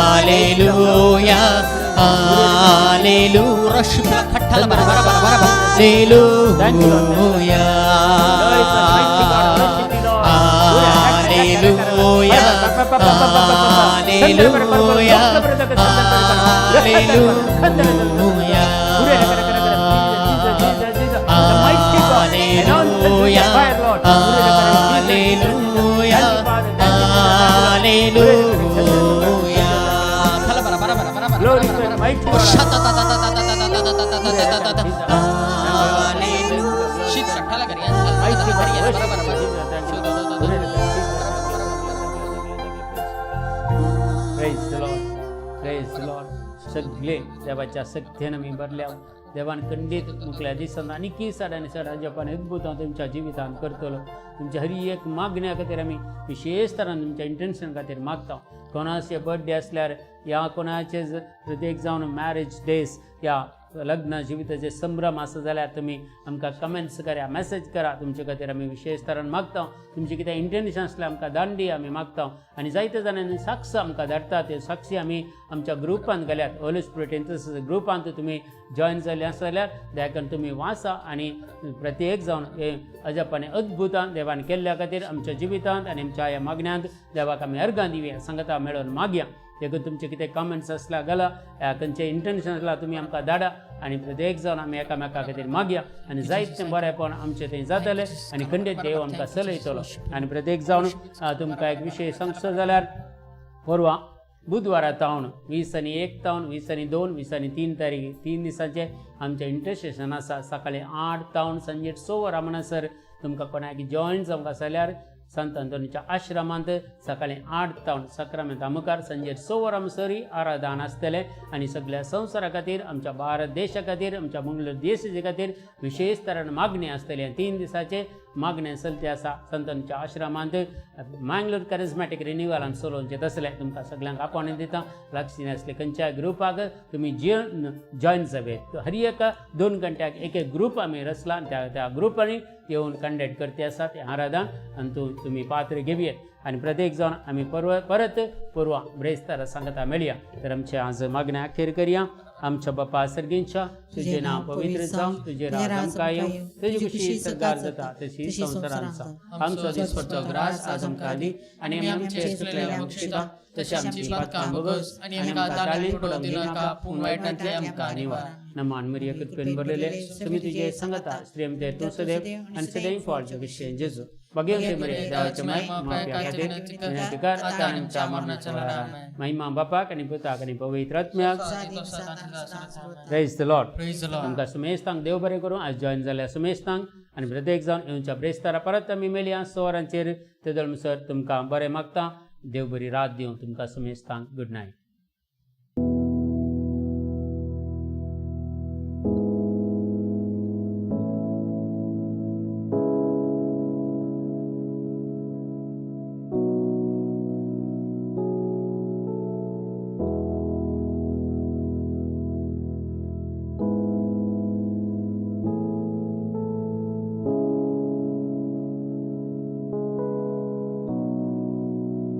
B: ಹಾಲೆಲೂಯ, ಹಾಲೆಲೂ
C: ರಶುಗಳ ಕಟ್ಟಲ ಬರ ಬರ ಬರ ಬರ ಬರ.
B: Hallelujah, hallelujah, hallelujah, hallelujah, hallelujah, hallelujah, hallelujah.
C: ಕಲಬರ ಬರ ಬರ ಬರ ಬರ.
A: Glory to the mighty God.
C: ಶತ ತ ತ ತ ತ ತ ತ ತ ತ ತ ತ ತ ತ ತ. ಶೀತರ ಕಲಗರಿ ಅಂತ
A: Mighty God.
C: ಬರ ಬರ ಬರ.
A: Jesus, thank you. Praise the Lord. Praise the Lord. सगळे देवाच्या शक्तीन आमी भरल्या. देवान खंडीत मुखल्या दिसान आनी चड आनी चड अजापान अद्भुतां तुमच्या जिवितान करतलो. तुमच्या हर एक मागण्या खातीर आमी विशेष तरान तुमच्या इंटेन्शन खातीर मागता. कोणाचे बर्थडे आसल्यार या कोणाचे प्रत्येक जावन मॅरेज डेज या लग्न जिविताचे संभ्रम आसा जाल्यार तुमी आमकां कमेंट्स करा, मॅसेज करा. तुमचे खातीर आमी विशेष तरान मागता. तुमचें कितें इंटेन्शन आसल्यार आमकां दांडी आमी मागता. आनी जायते जाणांनी साक्ष आमकां धाडटा, त्यो साक्षी आमी आमच्या ग्रुपांत घाल्यात. होली स्पिरिट इंटरसेसर ग्रुपांत तुमी जॉयन जाल्ले आसा जाल्यार दया करून तुमी वाचा आनी प्रत्येक जावन हे अजापाने अद्भुतान देवान केल्ल्या खातीर आमच्या जिवितांत आनी आमच्या ह्या मागण्यांत देवाक आमी अर्गां दिवया, सांगता मेळोवन मागया. देखून तुमचे कितें कमेंट्स आसल्यार घाला, ह्या खंयचे इंटेन्शन आसल्यार तुमी आमकां धाडा आनी प्रत्येक जावन आमी एकामेका खातीर मागया आनी जायतें बरेंपण आमचें थंय जातलें आनी खंडीत देव आमकां चलयतलो. आनी प्रत्येक जावन तुमकां एक विशय सांगचो जाल्यार परवां बुधवारा तावन 21 तावन 22, 23 तारीख 3 दिसांचे आमचें इंटरसेशन आसा. सकाळी 8 तावन सांजे 6 वरां म्हणसर तुमकां कोणाक जॉयन जावंक आसा जाल्यार संत अंतोनीच्या आश्रमांत सकाळी 8 तावन सक्रामेंता मुखार सांजे 6 वरां म्हणसर आराधन आसतलें. आनी सगळ्या संवसारा खातीर, आमच्या भारत देशा खातीर, आमच्या मंगळूर देशा खातीर विशेष तरान मागणी आसतली. आनी 3 दिसाचे मागणें चलते आसा संतांच्या आश्रमांत मँगलोर करिज्मॅटीक रिन्युअलान चलोवचें तसलें तुमकां सगल्यांक आपोवणें दिता. लागीं आसले खंयच्याय ग्रुपाक तुमी जॉयन जावे. हर एक 2 घंट्याक एक एक ग्रूप आमी रचला आनी त्या त्या ग्रुपांनी येवन कंडक्ट करते आसा तें आराधन आनी तुमी पात्र घेवयेत आनी प्रत्येक जावन आमी परत परवा ब्रेस्तारा सांगता मेळया. तर आमचे आज मागणें अखेर करया. आमच्या बापा सर्गींच्या, तुजें नांव पवित्र जावं, तुजें राज आमकां येवं, तुजी खुशी सर्गार जाता तशी संवसारांत जावं. आमचो दिसपडचो ग्रास आज आमकां दी आनी आमी आमचे चुकलेल्या बक्षिता
C: तशें आमची पातकां भोगस आनी आमकां ताणें पडोवंक दिनाका, पूण वायटांतले आमकां निवार.
A: नमान मरिया, कृपेन भरलेले, तुमी तुजे सांगता स्त्रियम तूं सदैव आनी सदैव फॉल विशय जेजू. भगवंते मरिया, देवाचे माय, माफी खातीर विनंती कर आता आनी आमच्या मरणाच्या वेळार. महिमा बापाक आनी पुताक आनी पवित्र आत्म्याक. Praise the Lord.
C: Praise the Lord.
A: तुमकां सुमेस्तांक देव बरें करूं. आज जॉयन जाल्या सुमेस्तांक आनी प्रत्येक जावन येवच्या ब्रेस्तारा परत आमी मेळया 6 वरांचेर. ते दळमसर तुमकां बरें मागता. देव बरी रात दिवं तुमकां सुमेस्तांक. Good night.